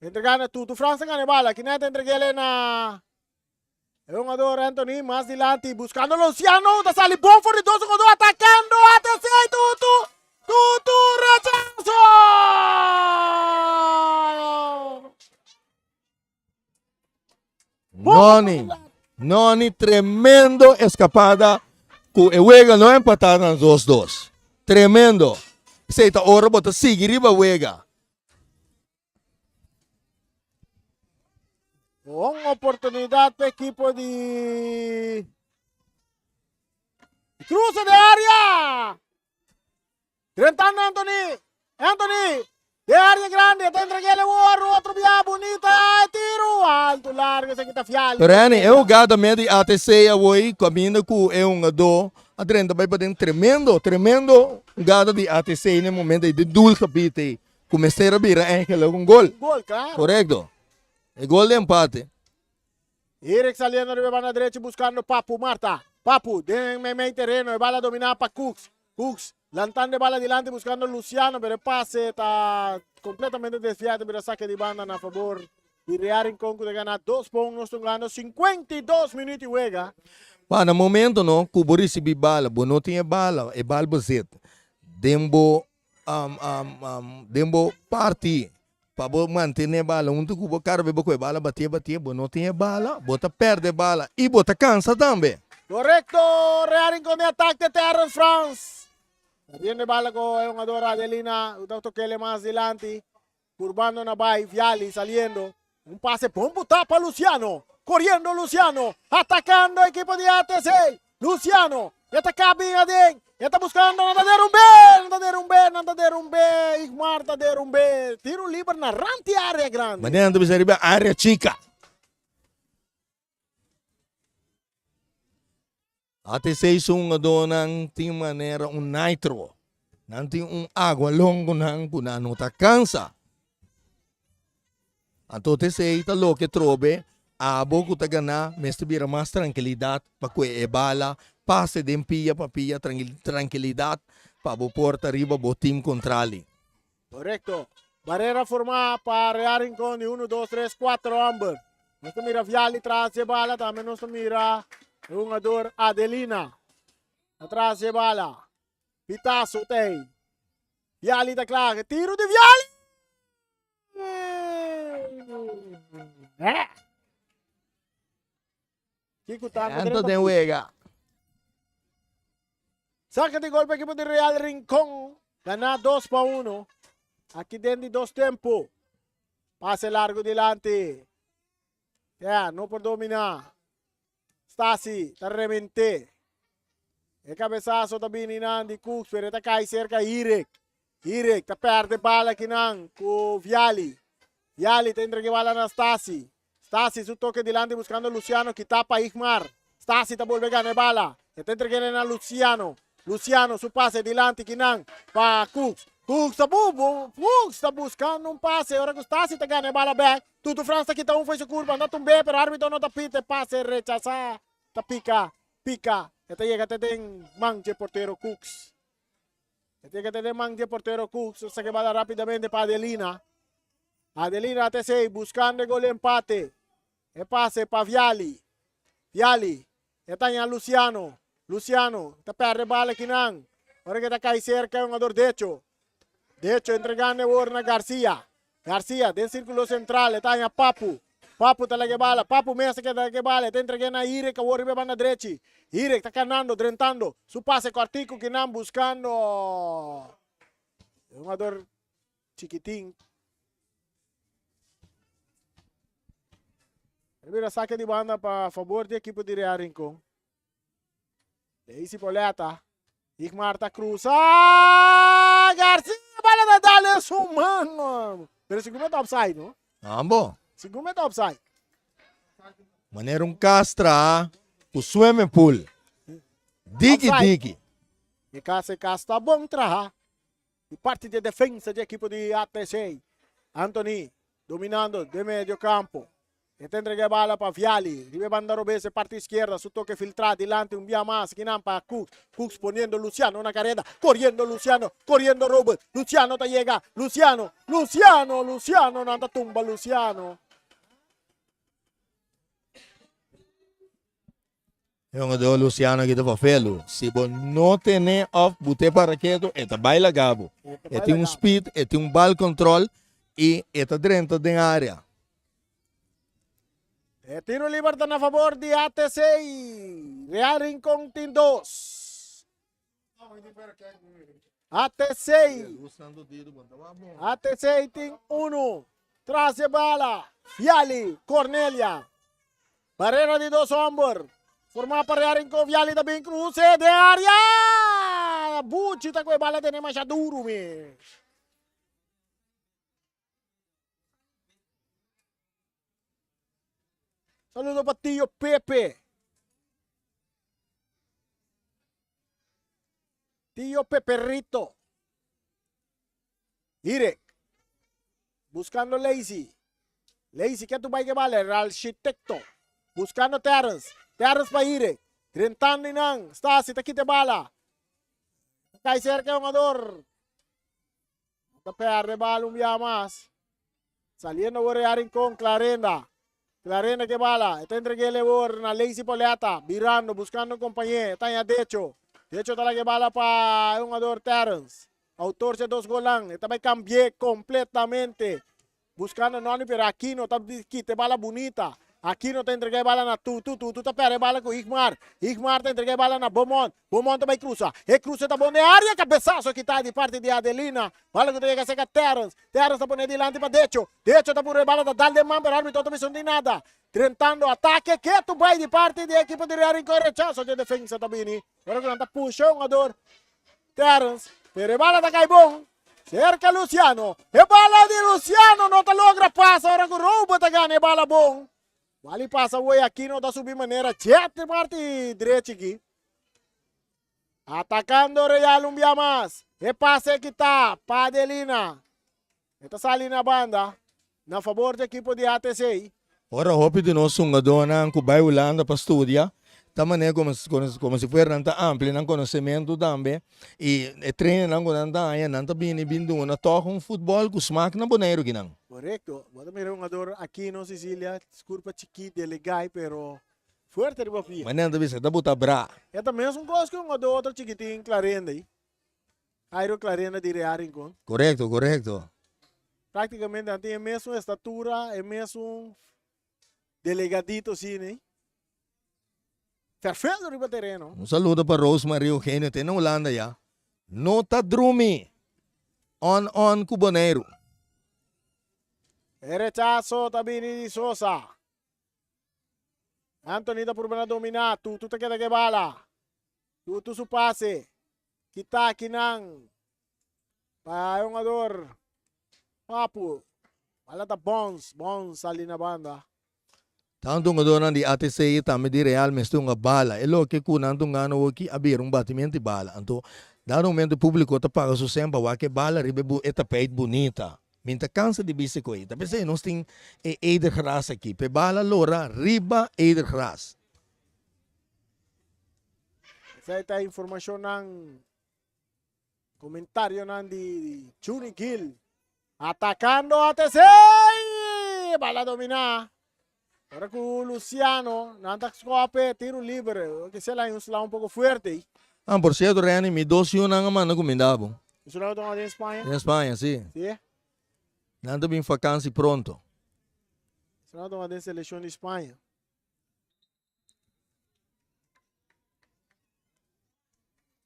Entrega na Tutu Frans ta gana e bala. Kinet ta entreg'ele na e hungador Anthony mas dilanti buscando Luciano. Ta sali bon for di dos hungador atacando ATC Tutu. Tutu rechazo! Noni, Noni tremendo escapada cu e wega no empata na 2-2. Tremendo. Esey ta ora bo ta sigui riba wega. Un oportunidad pa equipo di Cruce de área. Drentando Anthony. Anthony. De área grande. Ta entregele oro. Otro bia bonita. Tiro. Alto, largo. Esaki ta fial. Pero Anny, e hugada me di ATC awoi caminda cu e hungador a drenta bay paden tremendo, tremendo hugada di ATC na e momento ey den doelgebied ey cu mester a bira eigenlijk un gol. Un gol, claro. Correcto. E gol di empate. Erik saliendo riba e banda drechi buscando Papu Marta. Papu den meimei tereno e bala domina pa Cooks. Cooks lantando e bala dilanti buscando Luciano pero e pase ta completamente desviado bira saque di banda na favor di Real Rincon cu ta gana dos pa un. Nos ta hungando 52 minuut di wega. Pa na momento no cu bo ricibi bala bo no tin e bala e bal bo zet den bo den bo parti Pa bo mantene bala huntu ku bo kara bo ku e bala batié batié bo no tin e bala bo ta perde bala i bo ta kansa tambe. Korekto, Real Rincon den atak te Terrence Frans. Perdiendo e bala ku e hungador Adelina ku ta tokele mas dilanti. Kurbando na bai, Viali saliendo. Un pase bon butá pa Luciano. Koriendo Luciano, atakando ekipo di ATC. Luciano, e ta kabi aden, e ta buskando, nan ta derumb'é, nan ta derumb'é, nan ta derumb'é, Igmar ta derumb'é. Tiro liber na rant di área grandi. Manera nan ta bisa riba área chika. ATC su hungadónan tin manera un nitro. Nan tin un agualon ku nan ku nan no ta kansa. Anto t'esei ta loke trobe abo ku ta ganá mester bira mas trankilidat pa kue e bala, pase den pia pa pia trankilidat pa bo por ta riba bo tim kontrali. Korekto. Barera formá pa Real Rincon di 1, 2, 3, 4 homber. Nos ta mira Viali tras di e bala, tambe nos ta mira e hungador Adelina atras di e bala. Pitazo ta ei. Viali ta kla. Tiro di Viali! Eh. Kiko ta Ento den wega. Saca di golpe equipo di Real Rincón. Gana 2 pa 1. Aki den di dos tempo. Pase largo dilanti. Ja, no por domina. Stasi ta remente. E cabezazo ta bini nan di Cooks, pero ta cai cerca Hirek. Hirek ta perde bala kinan cu Viali. Viali ta entrega bala na Stasi. Stasi su toke dilanti buscando Luciano kita pa Igmar. Stasi ta bolbe gana e bala. E ta entreg'e na Luciano. Luciano su pase dilanti kinan pa Cooks. Cooks ta bu bu Cooks ta buscando un pase ora cu Stasi ta gana e bala bek. Tutu Frans ta kita un fo'i su curpa na tumbe pero arbitro no ta pita e pase rechasa. Ta pica pica e ta yega te den man dje portero Cooks. E ta yega te den man dje portero Cooks. Ta saca e bala rapidamente pa Adelina. Adelina ATC buscando e gol empate. E pase pa Viali. Viali. E ta haña Luciano. Luciano ta perde bala kinan. Ora ke ta kai cerca e hungador Decho. Decho entregando e wor na Garcia. Garcia den circulo central e ta haña Papu. Papu ta laga e bala. Papu mes ta keda laga e bala. E ta entrega na Irek awor riba e banda drechi. Irek ta kanando, drentando. Su pase kortiku kinan buscando e hungador Chikitin. E bira sake di banda pa favor di ekipo di Real Rincon. Daisy Poleta. Igmar ta cruza. Garcia bala na dale su man. Pero sigur met offside, no? Ambo. Sigur met offside. Manera un castra ku swimming pool. Diki Offside. diki. E cas e cas ta bon traha. Di parti di e defensa di ekipo di ATC. Anthony dominando den medio campo. E ta entrega e bala pa Viali. Riba e banda robes e parti izquierda. Su toke filtra dilanti un bia mas. Kinan pa Cooks. Cooks poniendo Luciano na careda. Corriendo Luciano. Corriendo Robert. Luciano ta yega. Luciano. Luciano. Luciano. Nan ta tumba Luciano. E hungador Luciano aki ta fafelu. Si bo no tene of bute para ketu, e ta bai laga bo. E tin un speed, e tin un bal control y e ta drenta den area. E tiro liber ta na favor di ATC. Real Rincon tin dos. ATC. ATC tin uno. Tras de bala. Viali. Cornelia. Barrera di dos homber. Forma pa Real Rincon. Viali ta bin cruce de area. Buchi ta cu e bala tene masha duro mes. Saludo pa Tio Pepe. Tio Peperito. Irek. Buscando Lazy. Lazy ke tu bai ke bale. Arquitecto. Buscando Terrence. Terrence pa Irek. Drentando inan. Stasi ta kite bala. Kai cerca e jugador. Ta perde bala un bia mas. Saliendo awor e Rincon, Clarenda. Clarenda ke bala. E ta entreg'é awor na Lazy Poleta. Birando, buscando un compañé. E ta haña Decho. Decho ta laga e bala pa e hungador Terrence. Autor dje dos golan. E ta bai cambi'é completamente. Buscando Noni pero Aquino ta kita e bala bunita. Aquino ta entrega e bala na Tutu. Tutu ta perde e bala cu Igmar. Igmar ta entrega e bala na Beaumont. Beaumont ta bai cruza. E cruze ta bon den area. Cabezazo kita di parti di Adelina. Bala cu ta yega cerca Terrence. Terrence ta pone dilanti pa Decho. Decho ta puru e bala ta dal den man pero arbitro ta bisa no tin nada. Drentando atake ketu bai di parti di ekipo di Real Rincon. Rechazo dje defensa ta bini. Ora cu nan ta pusha un hungador Terrence. Pero e bala ta cay bon. Cerca Luciano. E bala di Luciano no ta logra pasa ora cu Robert ta gana e bala bon. Wally pasa woy aki no ta subi manera jet di parti drechi aki. Atacando Real un bia mas. E pase kita pa Adelina. E ta sali na banda na favor di ekipo di ATC. Ora hopi di nos hungadónan ku bai Hulanda pa studia, Ta manera como como si fuera nan ta amplia nan conocemento tambe y e trainernan cu nan ta haña nan ta bini bin duna tog un futbol cu smaak na Boneiru kinan. Correcto. Bo ta mira un hungador Aquino Cecilia, curpa chikit, delegai pero fuerte riba pia. Manera nan ta bisa e ta buta bra. E ta mesun cos cu un hungador otro chikitin Clarenda ey. Jairo Clarenda di Real Rincon. Correcto, correcto. Practicamente nan tin e mesun estatura, e mesun delegadito asina. Perfecto riba tereno. Un saludo pa Rosemarie Eugenio te na Hulanda ya. No ta drumi. On on ku Boneiru. E rechazo ta bini di Sosa. Anthony ta purba na domina. Tutu ta keda ke bala. Tutu su pase. Kita akinan. Pa e hungador Papu. Bala ta bons. Bons sali na banda. Tantu hungadornan di ATC i tambe di Real mester hunga bala. E loke ku nan ta hungando awoki a bira un batimento di bala. Anto, dado momento e publiko ta paga su sen pa wak e bala riba e tapeit bunita. Mi ta kansa di bisa ku ei. Ta p'esei nos tin e edergras aki, pa e bala lora riba edergras. Esei ta informashonnan. Comentarionan di Juni Gil. Atacando ATC! Bala domina. Ora cu Luciano, nan ta scope, tiro libre. Que se la un sla un poco fuerte. Ah, por cierto, Renny, mi dos yunan a manda cuminda bo. Eso lo toma den España? Den España, sí. Sí? Nan ta bin vakantie pronto. Eso lo toma den selección di España.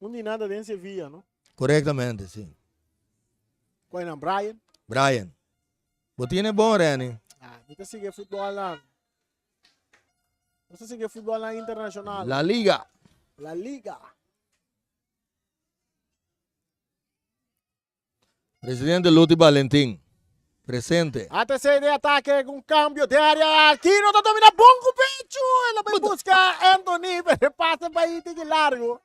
Un di nada den Sevilla, no? Correctamente, sí. Cuál nan? Brian? Brian. Bo tiene bon, Renny. Ah, mi ta sigue futbol nan. Mi ta sigue futbol nan internacional. La Liga. La Liga. Presidente Luti Balentin, presente. ATC de ataque con cambio de área. Aquino ta domina bon cu pecho. El a bay busca Anthony, pero e pase pa ahí tiki largo.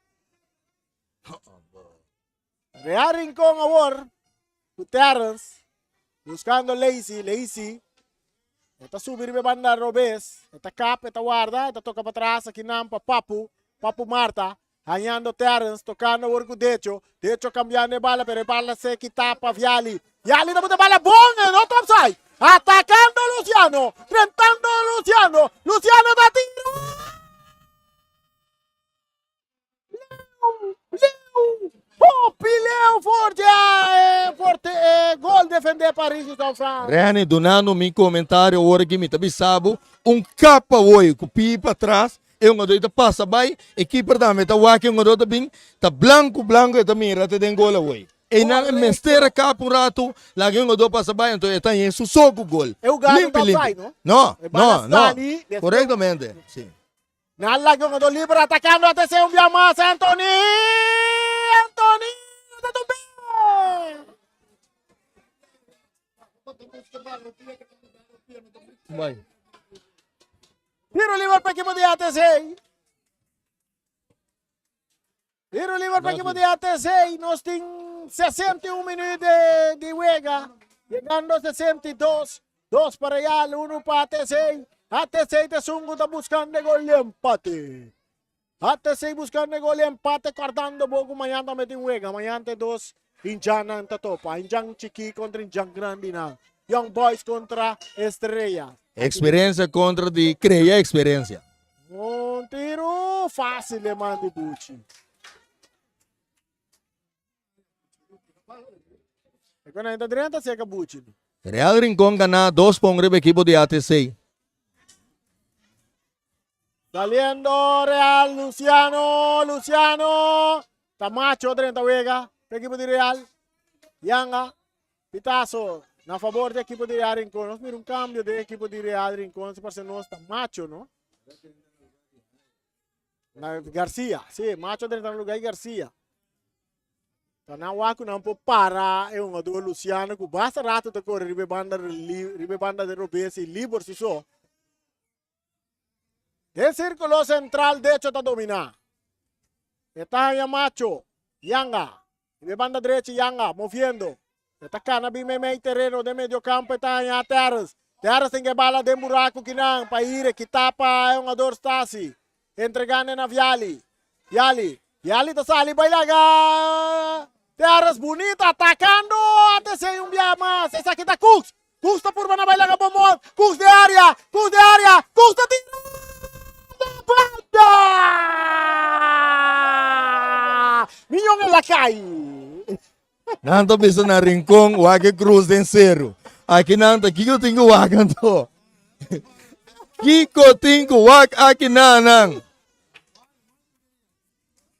Real Rincón awor. Cu Terrence. Buscando Lacey. Lacey. E ta subi riba e banda robes. E ta kap, e ta warda, e ta toca pa tras. Aki nan pa Papu. Papu Marta. Hañando Terrence, tocando awor cu Decho. Decho cambiando e bala, pero e bala se kita pa Viali. Viali ta bota bala bon, e no ta offside. Atacando Luciano, drentando Luciano. Luciano ta tira! Leu, Leu, hopi Leu forte, ah, e forte, e gol defende pa Richie Sousa. Renny, dunando mi comentario awor aki mi ta bisa bo un kap awor cu pie patras E hungadó ta pasa bai, e keeper tambe ta wak e hungadó ta bin, ta blanku blanku e ta mira te den gol awor. Einan e mester a kap un ratu, laga e hungadó pasa bai, anto e ta haña su so ku gol. E hugado Limpi ta limpi. offside, no? No, E bala no, no. sali, despues- Korektamente, si. Nan laga e hungadó liber atakando ATC un bia mas, Anthony! Anthony! Ta tumbe! Bai. Tiro liber pa equipo di ATC. Tiro liber pa equipo di ATC. Nos tin 61 minuut de, di wega. Llegando 62. Dos pa Real, uno pa ATC. ATC te sungu ta buscando gol de empate. ATC buscando gol de empate, cortando poco. Mañana también tin wega. Mañana te dos Injan ta topa. Injan chiki contra Injan grandi na. Young Boys contra Estrella. Experiencia contra di crea experiencia. Un tiro fácil de Mandy Bucci. E con entra 30 seca Bucci. Real Rincón gana 2 pa 1 riba equipo di ATC. Saliendo Real, Luciano, Luciano. Tamacho 30 wega, equipo di Real. Yanga, Pitazo, na favor di equipo di Real Rincón. Nos mira un cambio di equipo di Real Rincón. Se parece nos Tamacho, no? Na Garcia, sí, Macho 30 lugar Garcia. Ta nan wak ku nan por para e hungador Luciano ku basta rato ta kore riba e banda riba e banda de robes i liber su so. Den sirkulo sentral Decho ta dominá. E ta haña Macho, Yanga. Riba e banda drechi Yanga moviendo. E ta kana bin meimei tereno den medio kampo e ta haña Terrence. Terrence tin ke bala den buraku kinan pa ire kitá pa e hungador Stasi. Entregando na Viali. Viali. Viali ta sali bai laga. Terres bunita atacando. ATC un bia mas. Esaki ta Cooks. Cooks ta purba na bai laga Beaumont. Cooks de área. Cooks de área. Cooks ta tira. Banda! Miñon el a kai. Nan ta bisa na Rincon wak e cruz den seru. Aki nan ta kiko tin ku wak anto? Kiko tin ku wak aki nanan?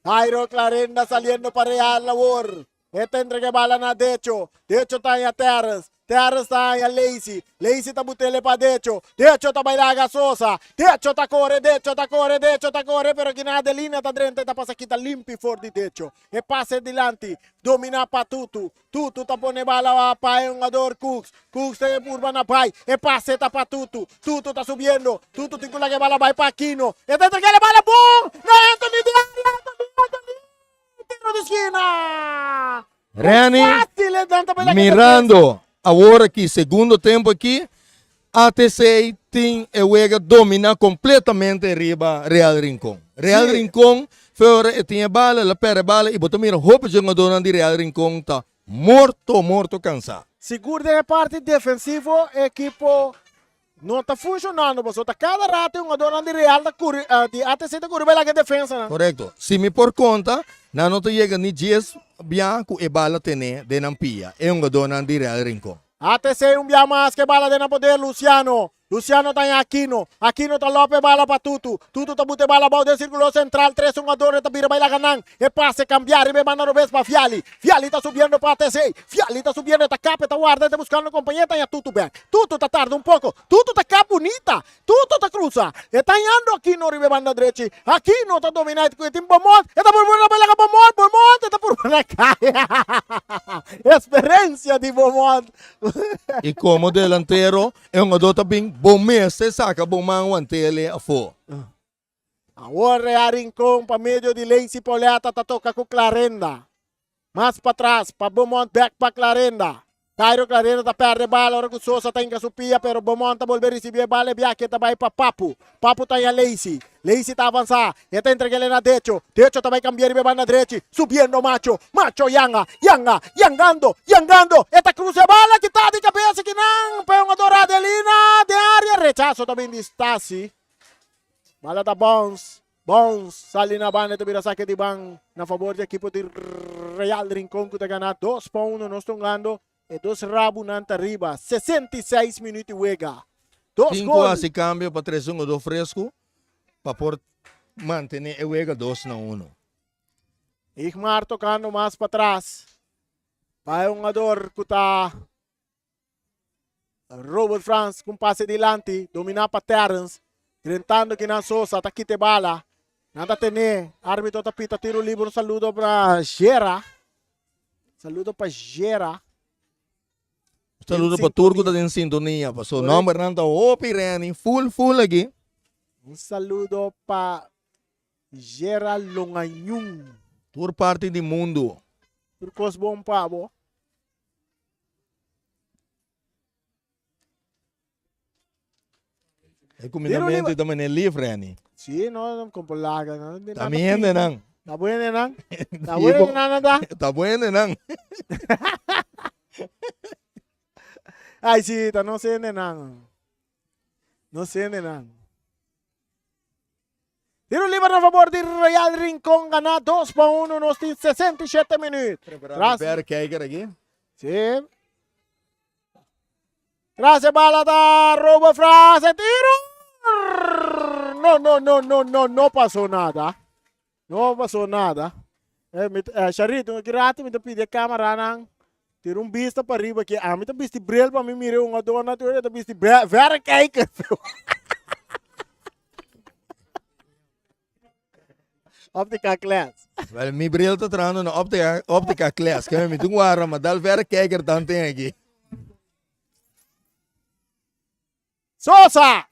Jairo Clarenda saliendo pa Real awor. E ta entrega e bala na Decho. Decho ta haña Terrence. Terrence ta haña Lacey. Lacey ta butele pa Decho. Decho ta bai laga Sosa. Decho ta kore, Decho ta kore, Decho ta kore, pero kina Adelina ta drenta e ta pasa kita limpi for di Decho. E pase dilanti, domina pa Tutu. Tutu ta pone bala pa e hungador Cooks. Cooks ta e purba na bai. E pase ta pa Tutu. Tutu ta subiendo. Tutu tin ku laga e bala bai pa Aquino. E ta entrega e bala bon na Anthony di area. Anthony, Anthony! Tiro di skina! Renny, Fácil, e dan ta bai laga mirando awor aki segundo tempo aki, ATC tin e wega domina completamente riba Real Rincon. Real Sí. Rincon fe ora e tin e bala, el a perde e bala y bo ta mira hopi jugadornan di Real Rincon ta morto, morto cansa. Sigur den e parti defensivo e ekipo no ta funcionando pasobra ta cada rato e hungadornan di Real ta curi, di ATC ta curi bai laga e defensanan. Correcto. Si mi por conta, nan no ta yega ni dies bia cu e bala tene den nan pia, e hungadornan di Real Rincon. ATC un bia mas ke bala den nan poder Luciano. Luciano ta haña Aquino. Aquino ta lòp e bala pa Tutu. Tutu ta buta e bala abou den sirkulo sentral. Tres hungador e ta bira bai laga nan. E pase kambia riba e banda robes pa Viali. Viali ta subiendo pa ATC. Viali ta subiendo e ta kap e ta warda e ta buskando kompañer ta haña Tutu bèk. Tutu ta tarda un poko. Tutu ta kap bunita. Tutu ta krusa. E ta hañando Aquino riba e banda drechi. Aquino ta domina e tin Beaumont. E ta purba na balaga Beaumont. Beaumont e ta purba na kai. Experiencia di Beaumont. I komo delantero e hungadó ta bin bo mester saka bo man wantele afó. Awor Real Rincon pa medio di Lacey Pauletta ta toka ku Clarenda. Mas patras pa Beaumont bek pa Clarenda. Cairo Clarenda ta perde bala ora ku Sosa ta hinka su pia pero Beaumont ta bolbe risibi e bala e biaha ke ta bai pa Papu. Papu ta haña Lacey. Lacey ta avansa. E ta entreg'el na Decho. Decho ta bai kambia riba e banda drechi. Subiendo Macho. Macho yanga. Yanga. Yangando. Yangando. E ta krusa e bala kita di kabesa kinan pa e hungador Adelina den area. Rechaso ta bin di Stasi. Bala ta bounce. Bounce sali na banda ta bira sake di ban na favor di ekipo di Real Rincon ku ta gana 2-1. Nos ta hungando e dos rabunan ta riba. 66 minuut di wega. Dos Tin ku gol. hasi kambio pa trese un odo fresku pa por mantene e wega 2-1. Igmar tokando mas patras pa e hungador ku ta Robert Frans ku un pase dilanti, dominá pa Terrence. Drentando kinan Sosa ta kita e bala. Nan ta tené. Árbitro ta pita tiro liber. Un saludo pa Gera. Saludo pa Gera. Un saludo pa tur ku ta den sintonia. Paso nòmbernan ta hopi Renny. Full full aki. Un saludo pa Gera Longañun. Tur parti di mundu. Tur kos bon pa bo. E kumindamentu ta mane lif, Renny. Sí, no, como laga, no. Ta mi hende nan. Ta bueno nan. Ta bueno nan ta. Ta bueno nan. Ay, sí, ta no hende nan. No hende nan. Tiro liber na favor di Real Rincon gana 2-1. Nos tin 67 minuut. Tras. Verkijker aki. Sí. Tras e bala ta Robo Frans. E tiro. No, no, no, no, no, no pasó nada. No pasó nada. Eh, mi, eh, Charito, un rato mi ta pidi e cameranan tira un bista pa riba aki. Ami ta bisti bril pa mi mira un adorno, tu ta bisti verrekijker. Optica Class. Wel, mi bril ta trahando na optica, optica class. Kaya mi tin wara, ma dal verrekijker dan tin aki. Sosa!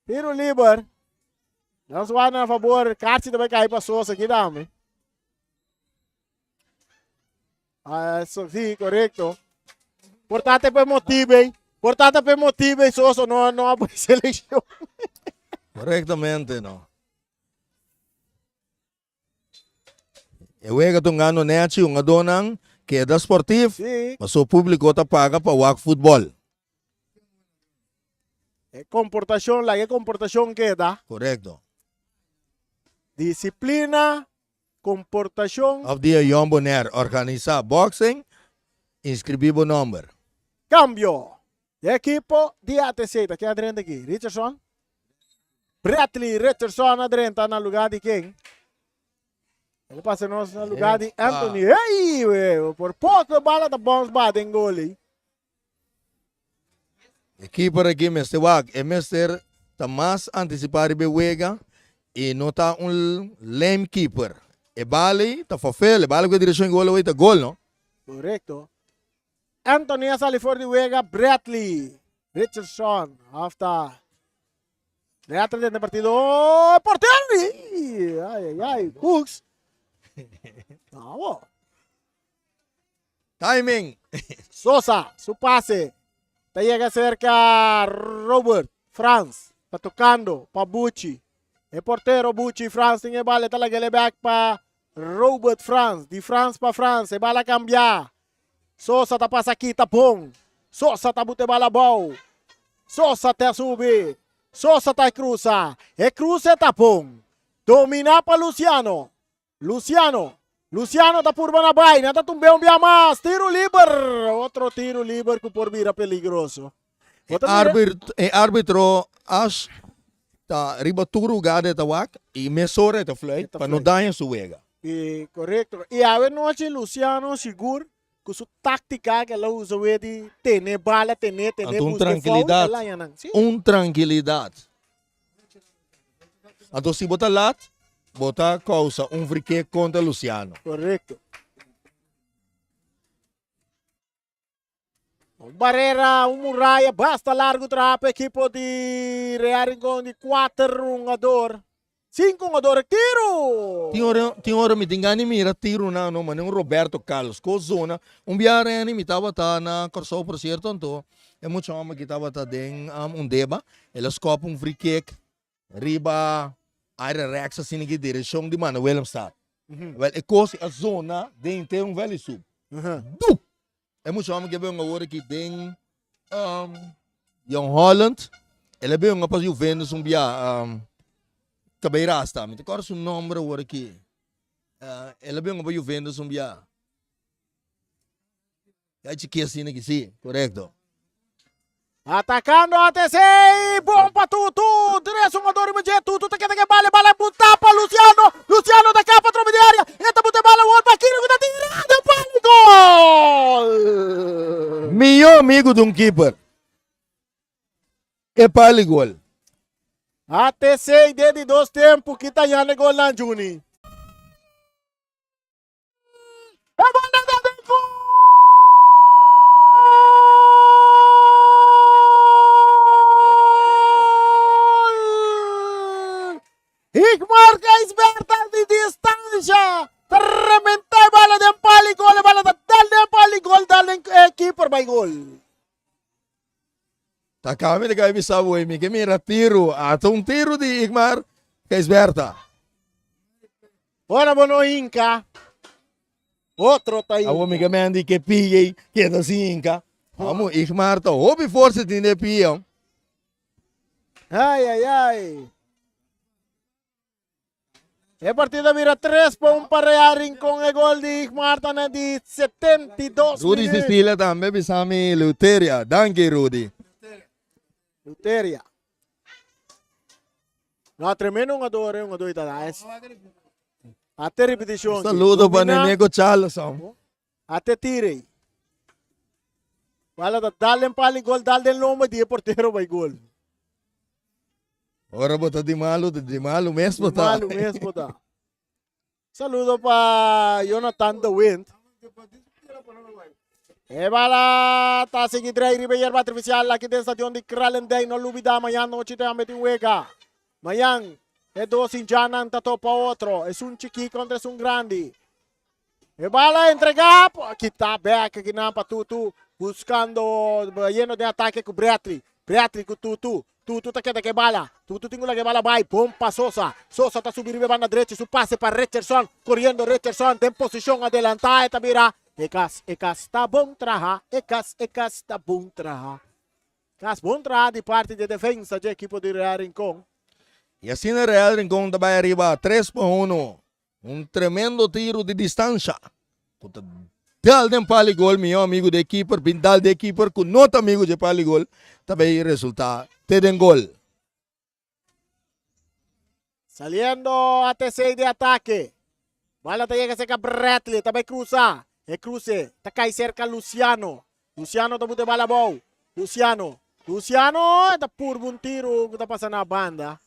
Tiro liber. Nos wak na favor. Karchi ta bai kai pa Sosa aki tambe. Ah, so, sí, correcto. Portate pe motibe. Portate pe motibe, Sosa no, no a selección. Correctamente, no. E wega ta un gano nechi, hungadónan keda sportif, paso públiko ta paga pa wak futbòl. E komportashon, laga e komportashon keda. Korekto. Disiplina, komportashon. Òf dia Jong Bonaire organisá boxing, inskribí bo nòmber. Kambio di ekipo di ATC ta keda drenta aki. Richardson, Bradley Richardson a drenta na lugá di ken? El a pasa nos na lugá di Anthony. Hey! Por poko e bala ta bounce ba den gol ei. E keeper aki mester wak, e mester ta mas antisipá riba e wega i no ta un lame keeper. E bala ei ta fafel, e bala ku e direkshon di gol awor ta gol no. Korekto. Anthony a sali for di wega, Bradley Richardson of ta Bradley den e partido. Oh, portero! Ai, ai, ai, Cooks. Bravo. Timing. Sosa, su pase. Ta yega cerca Robert Frans. Ta tocando pa Bucci. E portero Bucci Frans tin e bala. Ta lagele back pa Robert Frans. Di Frans pa Frans. E bala cambia. Sosa ta pasa kita bon. Sosa ta bute bala abou. Sosa ta subi. Sosa ta cruza. E cruze ta bon. Domina pa Luciano. Luciano. Luciano ta purba na bai. Nan ta tumbe un bia mas. Tiro liber. Otro tiro liber ku por bira peligroso. E arbit, e arbitro Ash ta riba tur lugar de ta wak y mesora e ta fluit pa no daña su wega. E korekto. I awe nochi Luciano sigur ku su taktika ke el a usa wea di tene bala, tene, tene, Anto un buska e foul, trankilidat, el haña nan. Si. un trankilidat. Anto si bo ta lat, bo ta kousa un frikek kontra Luciano. Korekto. Un barera, un muraya basta largo traha pa ekipo di Real Rincon di kuater hungador. Sinku hungador, tiro! Tin ora, tin ora mi tin gana di mira tironan no, manera un Roberto Carlos, ko zona. Un biaha Renny mi tabata na Kòrsou por sierto, anto e mucha hòmber ki tabata den un deba, el a skòp un free kick riba área rèks asina ki direkshon di Manda Willemstad. Wèl e kos a zona den henter un vèl'i sup. Dup! E mucha hòmber ki a bin awor aki den Jong Holland, el a bin pa Juventus un bia, kabei rasta, mi ta kòrda su nòmber awor aki. El a bin pa Juventus un bia. Ya chiki asina aki, si, korekto. Atacando ATC, bon pa Tutu, tres hungador riba dje, Tutu ta keda ke bala, e bala buta pa Luciano, Luciano ta kapa trobe di area, e ta buta e bala awor pa Kiro ku ta tira den palo, gol! Mihó amigu di un keeper, e palo i gol. ATC den di dos tempu kita yanda e golnan Juni. E bala ta den gol! Igmar Gijsberta di distancia ta rementa e bala den pal y gol. E bala ta dal den pal y gol dal den eh, keeper bay gol. Ta kami ta kai bisa bo mi ke mira tiru. Ata un tiru di Igmar Gijsberta. Ora bo no hinka, otro ta hinka. Awor mi ke men di ke pia ei keda sin hinka. Amo Igmar ta hopi forsa tin den pia. Ai ai ai. E partido a bira 3 pa 1 pa Real Rincon. E gol di Igmar ta na di 72 Rudy minuut. Cecilia tambe bisa mi Luteria. Danki Rudy. Luteria. No, tremendo hungador, eh, hungador ita da. Es. Ate repetición. Saludo pa Neneco Charleston. Ate tire. Bala ta dal den pal y gol, dal den lomba di e portero bay gol. Ora bo ta di malo, di malo mes bo ta. Di malo mes bo ta. Saludo pa Jonathan de Wind. E bala ta sigui drei riba yerba artificial aki den stadion di Kralendijk. No lubida mañan nochi tambe tin wega. Mañan e dos hinchanan ta topa otro. Esun chikí kontra esun grandi. E bala entrega, kita bek akinan pa Tutu buscando yendo den atake ku Bradley. Bradley ku Tutu. Tutu ta keda ku e bala. Tutu tin ku laga e bala bai. Bon pa Sosa. Sosa ta subi riba e banda drechi. Su pase pa Richardson. Koriendo Richardson den posishon adelantá e ta bira. E kas, e kas ta bon traha. E kas, e kas ta bon traha. Kas bon traha di parti di e defensa dje ekipo di Real Rincon. I asina Real Rincon ta bai ariba tres pa uno. Un tremendo tiru di distansha ku ta dal den pal di gol. Mihó amigu di e keeper bin dal di e keeper ku no ta amigu dje pal di gol ta bay resultá te den gol. Saliendo ATC di atake. Bala ta yega serka Bradley, ta bay krusa. E kruse ta kai serka Luciano. Luciano ta buta e bala abou. Luciano, Luciano ta purba un tiru ku ta pasa na banda.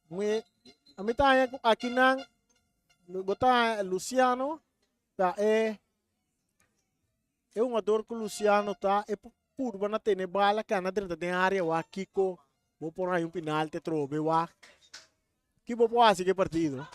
Mi, a mi ta haña ku akinan bo ta haña Luciano ta e e hungador ku Luciano ta e por purba na tene bala kana drenta den área wak kiko bo por haña un penalti atrobe wak. Ki bo por hasi ku e partido?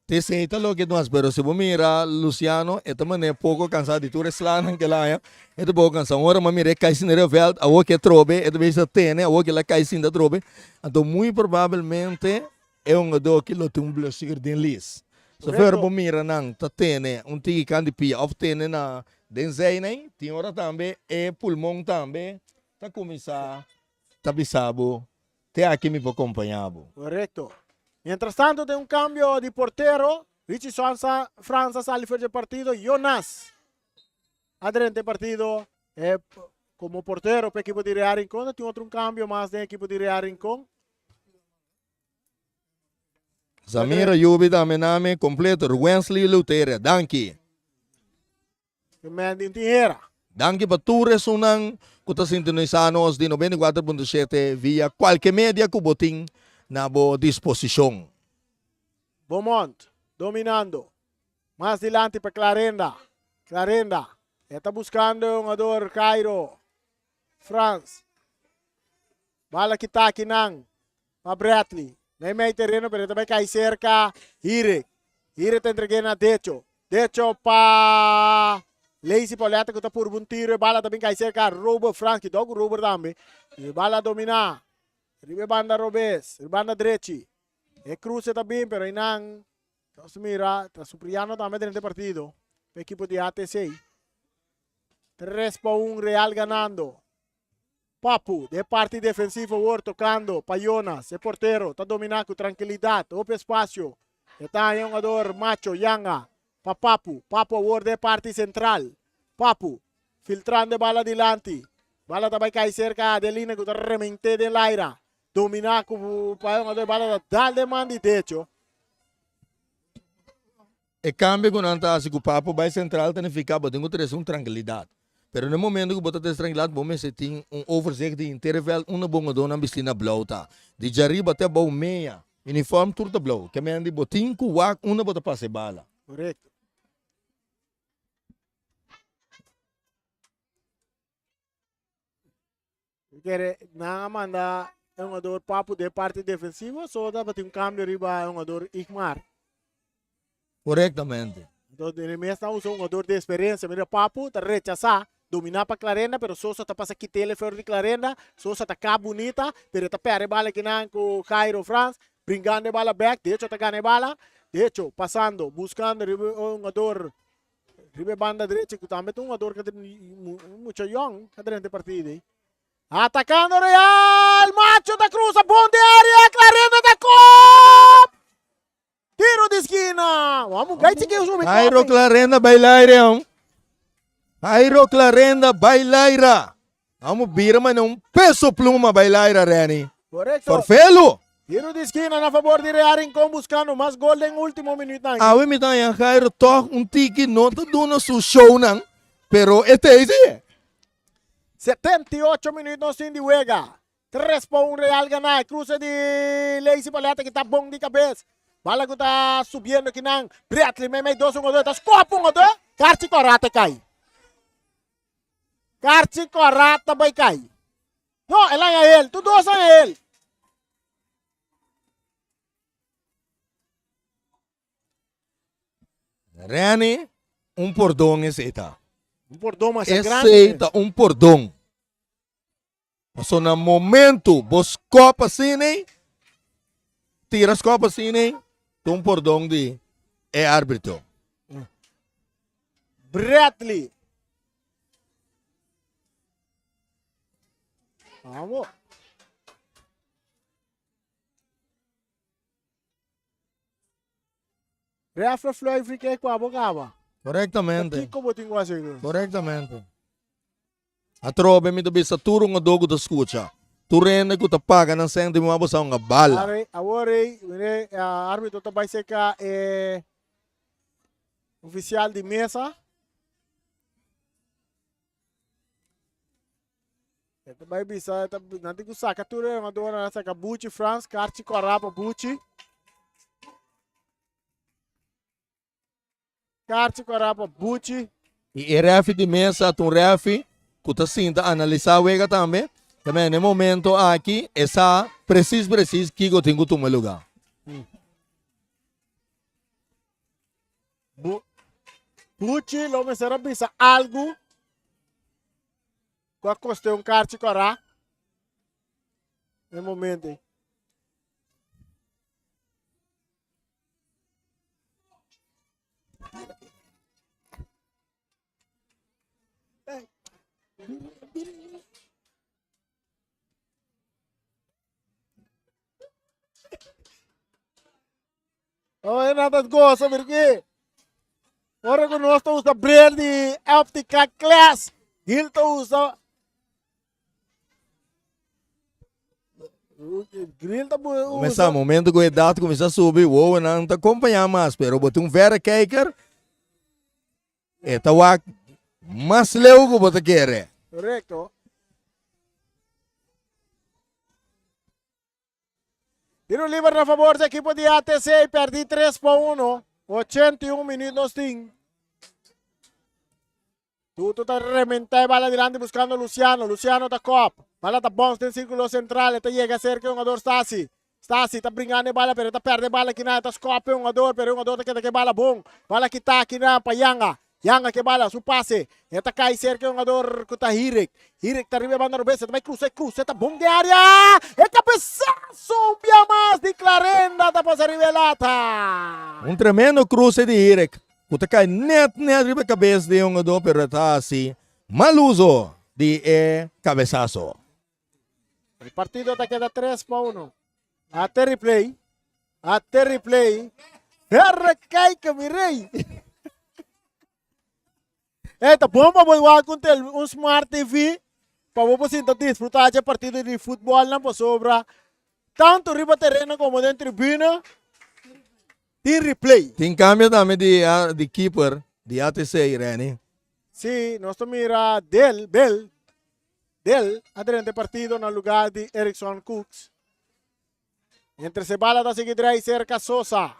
T'esei ta loke nos, pero si bo mira Luciano e ta manera poko kansa di tur e slanan ke el a haña, e ta poko kansa. Un ora mi a mira e kai sinta riba vèlt, awor ke atrobe e ta bisa tene, awor ke el a kai sinta atrobe, anto muy probablemente e hungadó aki lo tin un blesur den lis. Sofer bo mira nan ta tene un tiki kan di pia òf tene na den zijlijn, tin ora tambe e pulmon tambe ta kuminsá ta bisa bo Te aki mi por kompañá bo. Korekto. Mientras tanto den un kambio di portero, Richie Sosa Frans a sali for dje partido, Jonas a drenta e partido e komo portero pa ekipo di Real Rincon. Ta tin otro un kambio mas den ekipo di Real Rincon. Zamira Yubi tambe nami kompleto, Ruwensley Luteria, danki. Mandy Tijera. Danki pa tur esunnan ku ta sintonisá nos di 94.7 via kualke media ku bo tin na bo disposishon. Beaumont dominando. Mas dilanti pa Clarenda. Clarenda. E ta buskando e hungador Cairo. Frans. Bala kita akinan pa Bradley. Na e mei tereno pero e ta bai kai serka Hirik. Hirik ta entreg'é na Decho. Decho pa Lazy Pauletta ku ta purba un tiro. E bala ta bin kai serka Robert Frans. Kidó ku Robert tambe. E bala dominá riba e banda robes, riba banda drechi. E kruse ta bin pero einan nos mira ta Supriano tambe drenta e partido pa ekipo di ATC. 3-1 Real ganando. Papu, den parti defensivo awor tocando pa Jonas, e portero ta domina cu trankilidad, hopi espacio, e ta haña hungador Macho Yanga pa Papu, Papu awor den parti central, Papu filtrando e bala dilanti, bala ta bay cay cerca Adelina cu ta remente den laira, domina cu pa e hungador e bala ta dal den man di Decho. E kambio ku nan ta hasi ku Papo bai sentral ta nifiká bo tin ku trese un trankilidat. Pero na e momento ku bo ta trese trankilidat bo mester tin un overzicht di henter e vèlt unda bo hungadónan bistí na blou ta. Di djariba te abou meya, uniform tur ta blou. Ke men di bo tin ku wak unda bo ta pasa e bala. Korekto. Mi kere nan a manda e hungador Papu den parti defensivo, so tabatin un cambio riba e hungador Igmar. Correctamente. Entonces den e mes nan usa un hungador di experiencia. Mira Papu ta rechasa, domina pa Clarenda, pero Sosa ta pasa kitele for di Clarenda. Sosa ta ka bunita, pero e ta perde e bala kinan cu Jairo Frans, bringando e bala back. De hecho ta gana e bala. De hecho pasando, buscando riba e hungador Riba e banda drechi ku tambe ta un hungador ku ta mucha yòn a drenta e partido ei. Atakando Real! Macho ta krusa bon den área, Clarenda ta kop! Tiro di skina! Wamo gai chiki usa un Jairo Clarenda bai laira hon. Jairo Clarenda bai laira. Amo bira mane un peso pluma bai laira Renny. Correcto. Forfelu! Tiro di skina na favor di Real Rincon buscando mas gol den ultimo minuutnan. Awe mi ta haña Jairo tog un tiki no ta duna su shownan, pero e ta ei si. 78 minuut nos tin di wega. 3 pa 1 Real gana. E cruce di Lazy Paleta ki ta bon di cabes. Bala ku ta subiendo kinan. Bradley meimei dos un ta skop un otro. Karchi kora ta kai. Karchi kòrá ta bai kai. No, el haña el. Tur dos haña el. Renny, un pordon esei ta. Un pordon masha grandi. Esei ta un pordon. Paso na momento bo skop asina ei, tira skop asina ei, ta un pordon di e arbitro. Bradley. Vamos. Ref lo fluif free kick pa bo caba. Correctamente. Kiko bo tin ku hasi? Correctamente. Atrobe mi ta bisa tur un ado ku ta skucha. Tur hende ku ta paga nan sèntimo a bosa un bala. Are, awor ei, mire, e arbitro ta bai seka e ofisial di mesa. E ta bai bisa, e ta, nan tin ku saka tur e hungadornan, nan saka Buchi Frans, karchi kòrá pa Buchi. Karchi kòrá pa Buchi. I e rèfi di mesa ta un rèfi ku ta sinta analisá wega tambe. Tambe na e momento aki e sa presis presis kiko tin ku tuma lugá. Bu, Buchi lo mester a bisa algu ku a kost'é un karchi kòrá na e momento ei. Oh, e nan ta goza porque ora ku nos ta usa bril di Optica Class, Gil ta usa Grill ta usa. Comenzá, momento ku edad kuminsá subi, wowonan ta kompañá mas, pero bo tin un verrekijker, E ta wak mas leu ku bo ta kere. Korekto. Tiro liber na favor di ekipo di ATC perdi 3 pa 1. 81 minuut nos tin. Tutu ta rementa e bala dilanti buscando Luciano. Luciano ta kop. Bala ta bounce den círculo central. E ta yega cerca e hungador Stasi. Stasi ta bringando e bala pero e ta perde e bala kinan. E ta skop e hungador pero e hungador ta keda ku e bala bon. Bala kita kinan pa Yanga. Yanga ku e bala, su pase. E ta kai serka e hungador ku ta Hirik. Hirik ta riba e banda robes. E ta bai krusa e krusa. E ta bon den area. E kabesaso un bia mas di Clarenda ta pasa riba e lata. Un tremendo kruse di Hirik ku ta kai net net riba e kabes di e hungador pero e ta hasi mal uso di e kabesaso. E partido ta keda 3 pa 1. Ate replay. Ate replay. Verre kijken, mi rey. Hey, ta bon pa bo wak un, tel, un smart TV pa bo por sinta disfruta dje partido di futbol nan pasobra tanto riba tereno como den tribuna tin replay. Tin cambio tambe di, di keeper di ATC, Renny. Sí, nos ta mira Del, Bel, Del a drenta e partido na lugar di Erickson Cooks. Mientras e bala ta sigui drei cerca Sosa.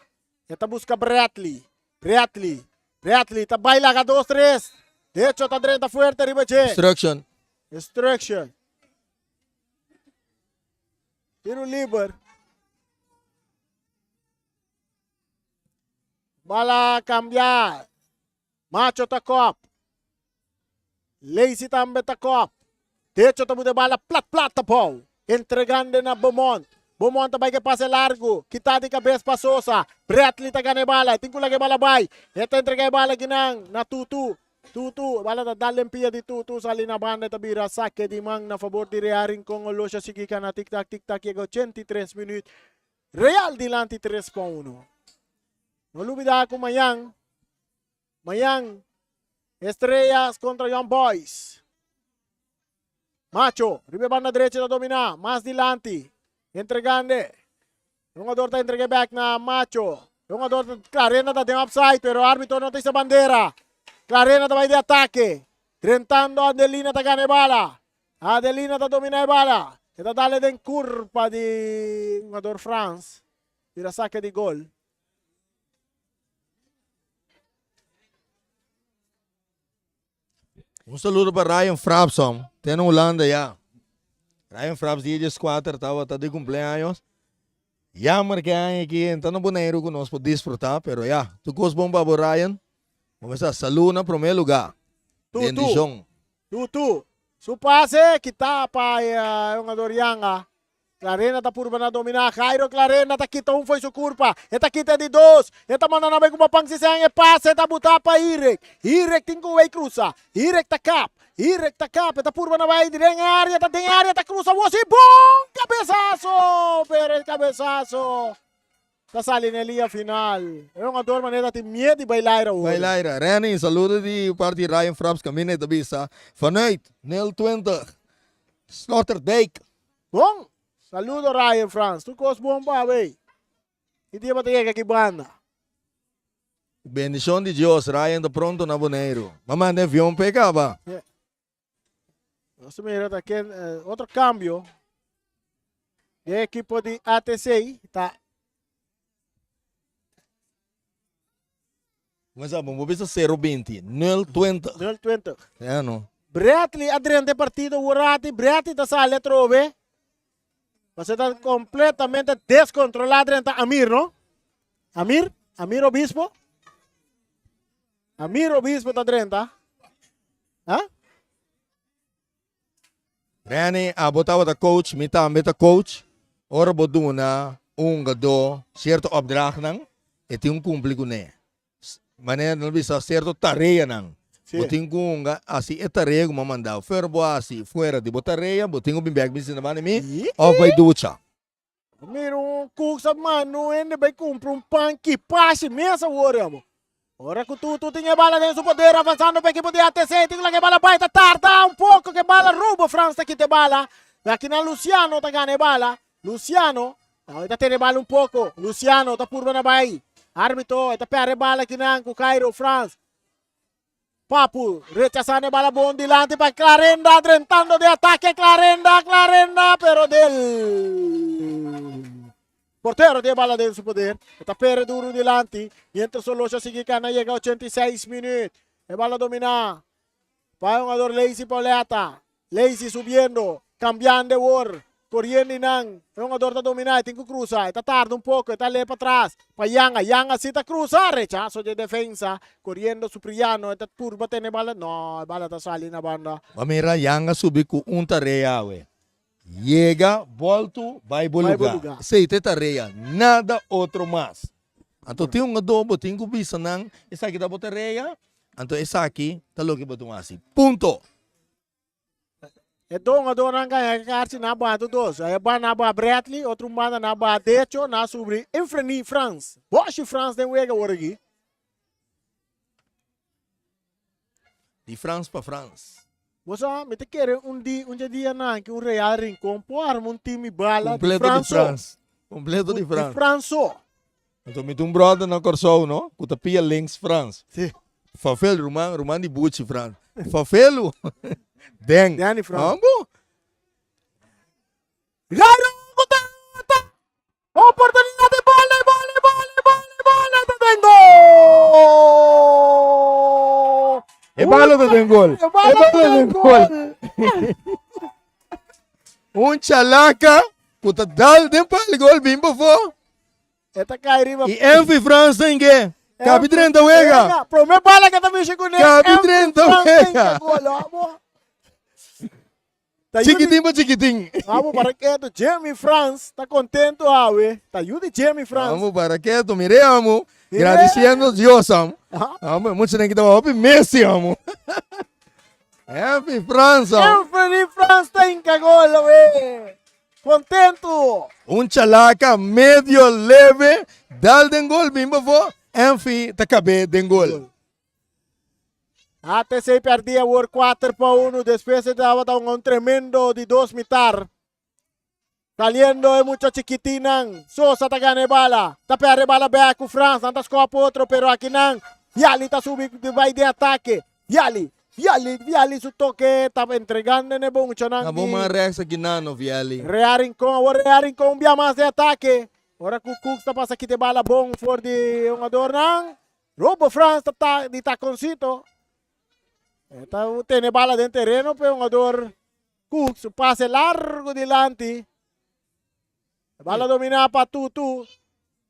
E ta busca Bradley. Bradley. Bradley ta bai laga dos tres. De hecho ta drenta fuerte riba dje. Instruction. Instruction. Tiro liber. Bala cambia. Macho ta kop. Lacy tambe ta kop. Decho ta buta e bala plat plat ta bou. Entregando na Beaumont. Beaumont ta bai ke pase largu. Kita di kabes pa Sosa. Bradley ta gana e bala. E tin ku laga e bala bai. E ta entrega e bala kinan na Tutu. Tutu. E bala ta dal den pia di Tutu. Sali na banda e ta bira sake di man na fabor di Real Rincon. Olosha sigui kana tik tak tik tak yega 83 minuut. Real dilanti 3 pa 1. No lubida ku mañan Mañan, Estrellas kontra Young Boys. Macho, riba e banda drechi ta dominá, mas dilanti, entregando. E hungador ta entrega bek na Macho. E hungador ta, Clarena ta den offside, pero arbitro no ta hisa bandera. Clarena ta bai di atake. Drentando Adelina ta gana e bala. Adelina ta dominá e bala. E ta dale den kurpa di hungador Frans. Bira sake di gol. Un saludo pa Ryan Frapson, te na Hulanda ya. Ryan Fraps dia 14 tabata di cumpleaños. Jammer ke aña aki e ta na Boneiru ku nos por disfruta, pero ya, tur kos bon pa bo Ryan. Bo mester salú na promé lugá. Tutu. Bendishon. Tutu. Su pase kita pa e hungador Yanga. Clarenda ta purba na domina. Jairo Clarenda ta kita un fo'i su curpa. E ta kita e di dos. E ta manda na bay cu Pang Siseng. E pase ta buta pa Irek. Irek tin cu wey cruza. Irek ta kap. Irek ta kap. E ta purba na bay den e area. Ta den e area ta cruza. Wosi bon cabezazo! Pero e cabezazo ta sali na e liña final. E hungador manera ta tin miedo di bay laira awor. Bay laira. Renny, saludo di parti Ryan Fraps caminda e ta bisa vanuit nel twintig Sloterdijk. Bon! Saludo Ryan Frans. Tur kos bon pa wey. Ki dia bo ta yega aki banda? Bendishon di Dios, Ryan ta pronto na Boneiru. Bo manda e avion p'e kaba. Nos ta mira ta ken otro cambio den ekipo di ATC ta Kuminsá bon, bo bisa sero binti, nul twintig. Nul twintig. Ya no. Bradley a drenta e partido Wurati, Bradley ta sali atrobe. Pasobra ta completamente descontrola drenta Amir, no? Amir? Amir Obispo? Amir Obispo ta drenta. Ha? Renny, abo tabata coach, mi tambe ta coach. Ora bo duna un hungadó sierto opdrachtnan, e tin un kumpli kuné. Manera nan bisa sierto tareanan. Sí. Bo tin ku hunga hasi e tarea ku mi a manda bo. Fuera bo hasi fuera di bo tarea, bo tin ku bin bèk bin sinta banda mi òf bai ducha. Mira un kuk sa manda un hende bai kumpra un pan kipashi mes awor abo. Ora ku Tutu tin e bala den su poder avansando pa ekipo di ATC tin ku laga e bala bai ta tarda un poko ku e bala Rubo Frans ta kita e bala. Akinan Luciano ta gana e bala. Luciano e ta tene e bala un poko. Luciano ta purba na bai. Arbitro e ta perde e bala akinan ku Cairo Frans. Papu rechasando e bala bon dilanti pa Clarenda drentando de atake Clarenda Clarenda pero del portero tin e bala den su poder e ta pere duro dilanti mientras Soloshi a sigui cana yega 86 minuut e bala domina pa e hungador Lazy Pauleta Lazy subiendo, cambiando awor, coriendo y nan, e hungador ta domina, e tin cu cruza, e ta tarda un poco, e ta le patras pa Yanga, Yanga si ta cruza, rechazo dje defensa, coriendo Supriano, e ta purba tene bala, no, e bala ta sali na banda. Bo mira Yanga subi cu un tarea awe, yega, bolto, bay bo lugar, esey ta e tarea, nada otro mas. Anto tin hungador bo tin cu bisa nan, esaki ta bo tarea, anto esaki ta loke bo tin haci, punto. E dongadornan gaña e karchi na banda dos. E banda na ba Bradley, otro un banda na ba Decho, na subri Infreni Frans. Boshi Frans den wega awor aki. Di Frans pa Frans. Bo sa, mi ta kere un di un dje dianan ki un Real Rincon por arma un team i bala di Completo di Frans so. Frans. Completo di Di Frans. Frans so. Anto mi tin un brother na Kòrsou no, ku ta pia links Frans. Sí. Fafel, ruman, ruman di Buchi Frans. Fafelu. Den. Danny Frans. Ambo. Jairo Gutata! Oportunidad de bola, bola, bola, bola, bola, ta den gol! E bala ta den gol. E bala ta den gol. Un chalaka ku ta dal den pal gol bin pafó. E ta kai riba. I Envy Frans den ke? Kabi drenta wega. Prome bala ke ta mishi kuné. Kabi drenta wega. Ta yuda Chikitin pa chikitin. Amo para keto. Jimmy Frans ta contento awe. Ta yuda Jimmy Frans. Amo para keto. Mire amo. Gradiciendo Dios amo. Amo mucho den kita hopi Messi amo. Envy Frans amo. Anthony Frans ta hinka gol awe. Contento! Un chalaka medio leve dal den gol bin bafo, Enfi ta kab'é den gol. ATC perdi awor 4 pa 1 despues e tabata un tremendo di dos mitar. Saliendo e mucha chikitinnan. Sosa ta gana e bala. Ta perde e bala bek ku Frans. Nan ta skop otro pero akinan Viali ta subi bai den atake. Viali Viali, Viali su toke ta entregando n'e bonchonan Na bon di man rechts aki nano, Viali. Rea Rincon. Awor Rea Rincon un bia mas den atake. Ora ku Cooks ta pasa kita e bala bon for di hungadornan. Robo Frans ta ta di takoncito. E ta tene bala den tereno p'e hungador Cooks. Su pase largo dilanti. E bala dominá pa Tutu.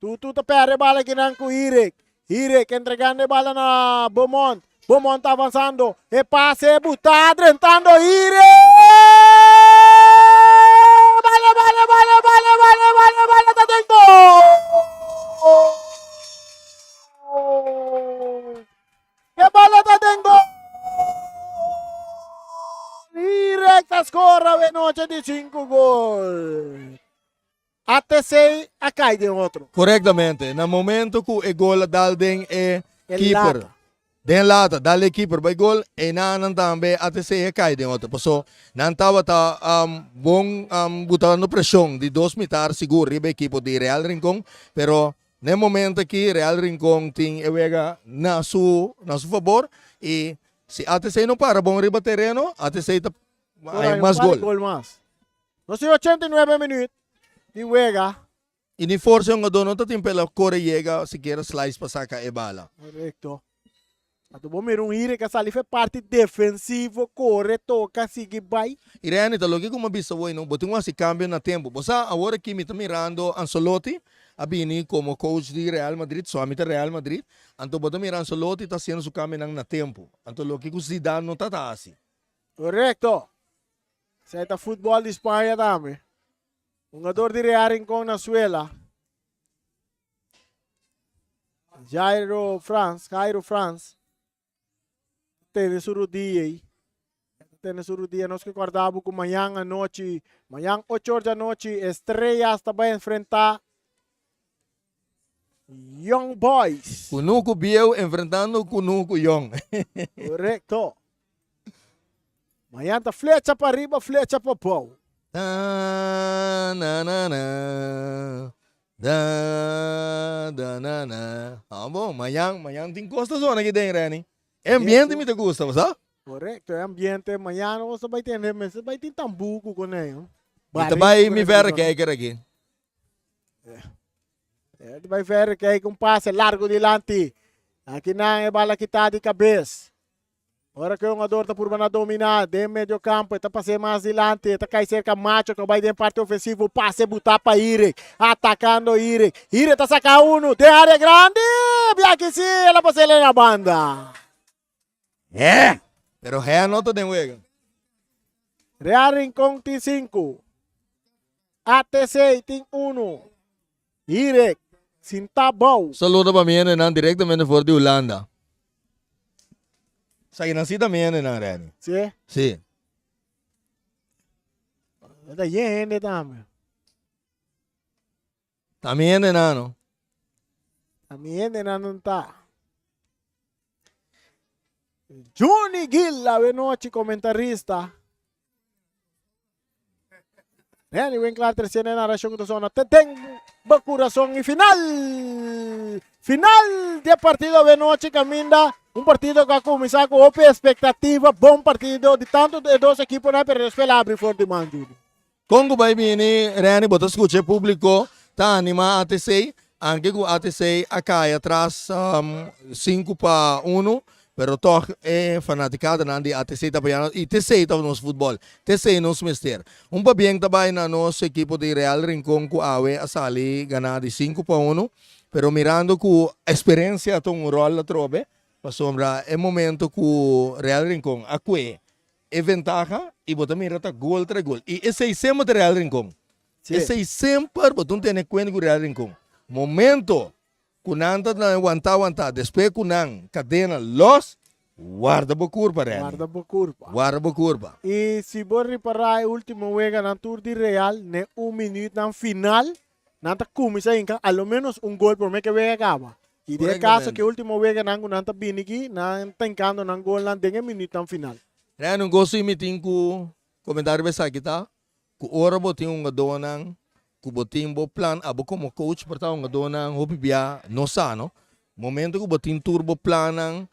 Tutu ta perde e bala kinan ku Hirek. Hirek entregando e bala na Beaumont. Beaumont ta avansando. E pase buta drentando Ire. Bala, bala, bala, bala, bala, bala, bala, ta den gol! E bala ta den gol! Ire ta score awe noche di 5 gol. ATC a kai den otro. Korektamente. Na momento ku e gol a dal den e E keeper. lata. Den lata, dal e keeper bai gol, enanan tambe ATC a kai den otro. Paso nan tabata bon butando preshon di dos mitar sigur riba e ekipo di Real Rincon, pero na e momento aki Real Rincon tin e wega na su na su fabor i si ATC no para bon riba tereno, ATC ta Por haña ahí un mas par di gol. gol mas. Nos tin 89 minuut di wega. I ni forsa e hungadó no ta tin p'el a kore yega sikiera slice pa saka e bala. Korekto. Anto bo mira un hire ka sali fe parti defensivo, kore, toka, sigui bai. I Renny, ta loke ku mi a bisa awor no, bo tin ku hasi kambio na tempu. Bo sa, awor aki mi ta mirando Ancelotti a bini komo coach di Real Madrid, so ami ta Real Madrid, anto bo ta mira Ancelotti ta hasiendo su kambionan na tempu. Anto loke ku Zidane no ta ta hasi. Korekto. Esei ta futbol di Spaña tambe. Hungador di Real Rincon na suela. Jairo Frans, Jairo Frans. Tene su rudia ei. Tene su rudia. Nos ke kòrda bo ku mañan anochi, mañan ocho or di anochi, Estrellas ta bai enfrentá Young Boys. Kunuku bieu enfrentando kunuku yong. Korekto. Mañan ta flecha pa riba, flecha pa bou. Da na na na da da na na. Ah bon, mañan, mañan tin kos ta zona aki den, Renny. E ambiente mi ta gusta, bo sa? Korekto, e ambiente mañan nos ta bai tende, mester bai tin tambuku kuné. Mi ta bai mi verrekijker aki. Eh, bai verrekijker, un pase largo dilanti. Aki nan e bala kita di kabes. Ora ku e hungador ta purba na dominá den medio kampo, e ta pas'é mas dilanti, e ta kai serka Macho ku bai den parti ofensivo, pase butá pa Irek, atakando Irek, Irek ta saka unu den área grandi, biaki si, el a pas'é na banda. Hè! Pero hè no ta den wega. Real Rincon tin sinku, ATC tin unu, Irek sintá bou. Saludo pa mi hendenan directamente for di Hulanda. Sa kinan si ta mi hendenan, Renny. Si? Si. Ta yen hende tambe. Ta mi hendenan no. Ta mi hendenan no ta. Juni Gil awe nochi comentarista. Renny Winklar treciendo e narracion cu ta sona te den bo curason y final! Final di e partido awe nochi caminda un partido cu a cuminsa cu hopi expectativa, bon partido di tanto e dos equiponan pero despues el a abri for di man Juni. Kon ku bai bini Renny bo ta skucha e publiko ta anima ATC anke ku ATC a kai atras 5-1 pero tog e fanatikadanan di ATC ta apoya nos i t'esei ta nos futbol t'esei nos mester. Un pabien ta bai na nos ekipo di Real Rincon ku awe a sali gana di 5-1 pero mirando ku eksperensia ta un ròl atrobe pasobra e momento ku Real Rincon a kue E ventaha y bo ta mira ta gol tra gol. Y esey semper ta Real Rincon. Sí. Esey semper bo tin tene cuenta cu Real Rincon. Momento cu nan ta na wanta wanta despues cu nan cadena los, warda bo curpa Renny. Warda bo curpa. Warda bo curpa. Y si bo ripara e ultimo weganan tur di Real ne un minuutnan final Nan ta kuminsá hinka a lo ménos un gol promé ku e wega kaba. I den e kaso ku e último weganan ku nan ta bini aki, nan ta hinkando nan golnan den e minütnan final. Rèn, un kos mi tin ku komentá riba esaki ta ku ora bo tin hungadónan ku bo tin bo plan, abo komo coach por ta hungadónan hopi bia no sa no. Momento ku bo tin tur bo plannan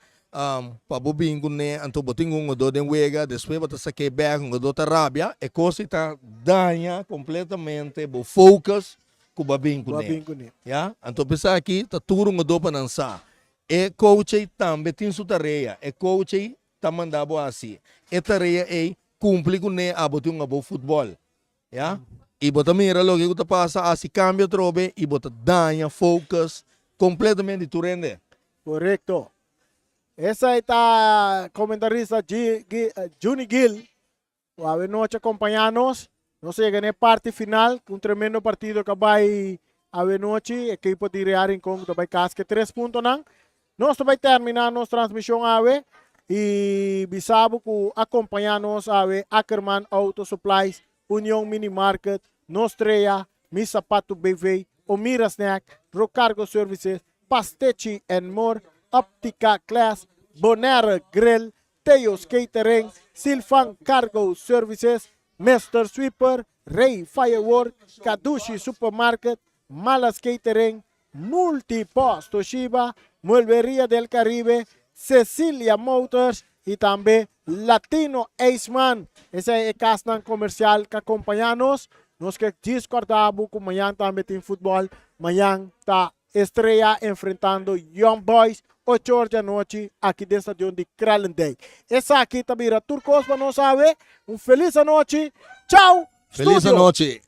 pa bo bin kuné anto bo tin un hungadó den wega despues bo ta sak'é bèk hungadó ta rabia e kos ei ta daña kompletamente bo focus ku bo a bin kuné ya anto p'esaki ta tur hungadó pa nan sa e coach ei tambe tin su tarea e coach ei ta manda bo hasi e tarea ei kumpli kuné abo tin un abo futbòl Ya, y bo ta mira loke cu ta pasa, haci cambio atrobe y bo ta daña focus completamente di tur hende. Correcto. Esei ta comentarista G, G, Juni Gil. Awe nochi acompaña nos. Nos a yega na e parti final, un tremendo partido cu a bay awe nochi. Ekipo di Real Rincon ta bay cas cu e tres puntonan. Nos ta bay termina nos transmision awe y bisa bo cu acompaña nos awe Ackerman Auto Supplies, Union Mini Market, Nostrea, Mi Zapato BV, Omira Snack, Rocargo Services, Pastechi and More, Optica Class, Bonaire Grill, Theo's Catering, Silvan Cargo Services, Mister Sweeper, Rey Firework, Kadushi Supermarket, Malas Catering, Multipost Toshiba, Muebleria del Caribe, Cecilia Motors y tambe Latino Aceman. Esey e casnan comercial cu acompaña nos. Nos ke djis corda bo cu mañan tambe tin futbol. Mañan ta Estrella enfrentando Young Boys ocho or di anochi aki den stadion di Kralendijk. Esaki ta bira tur cos pa nos awe. Un feliz anochi. Chao! Feliz Studio! anochi.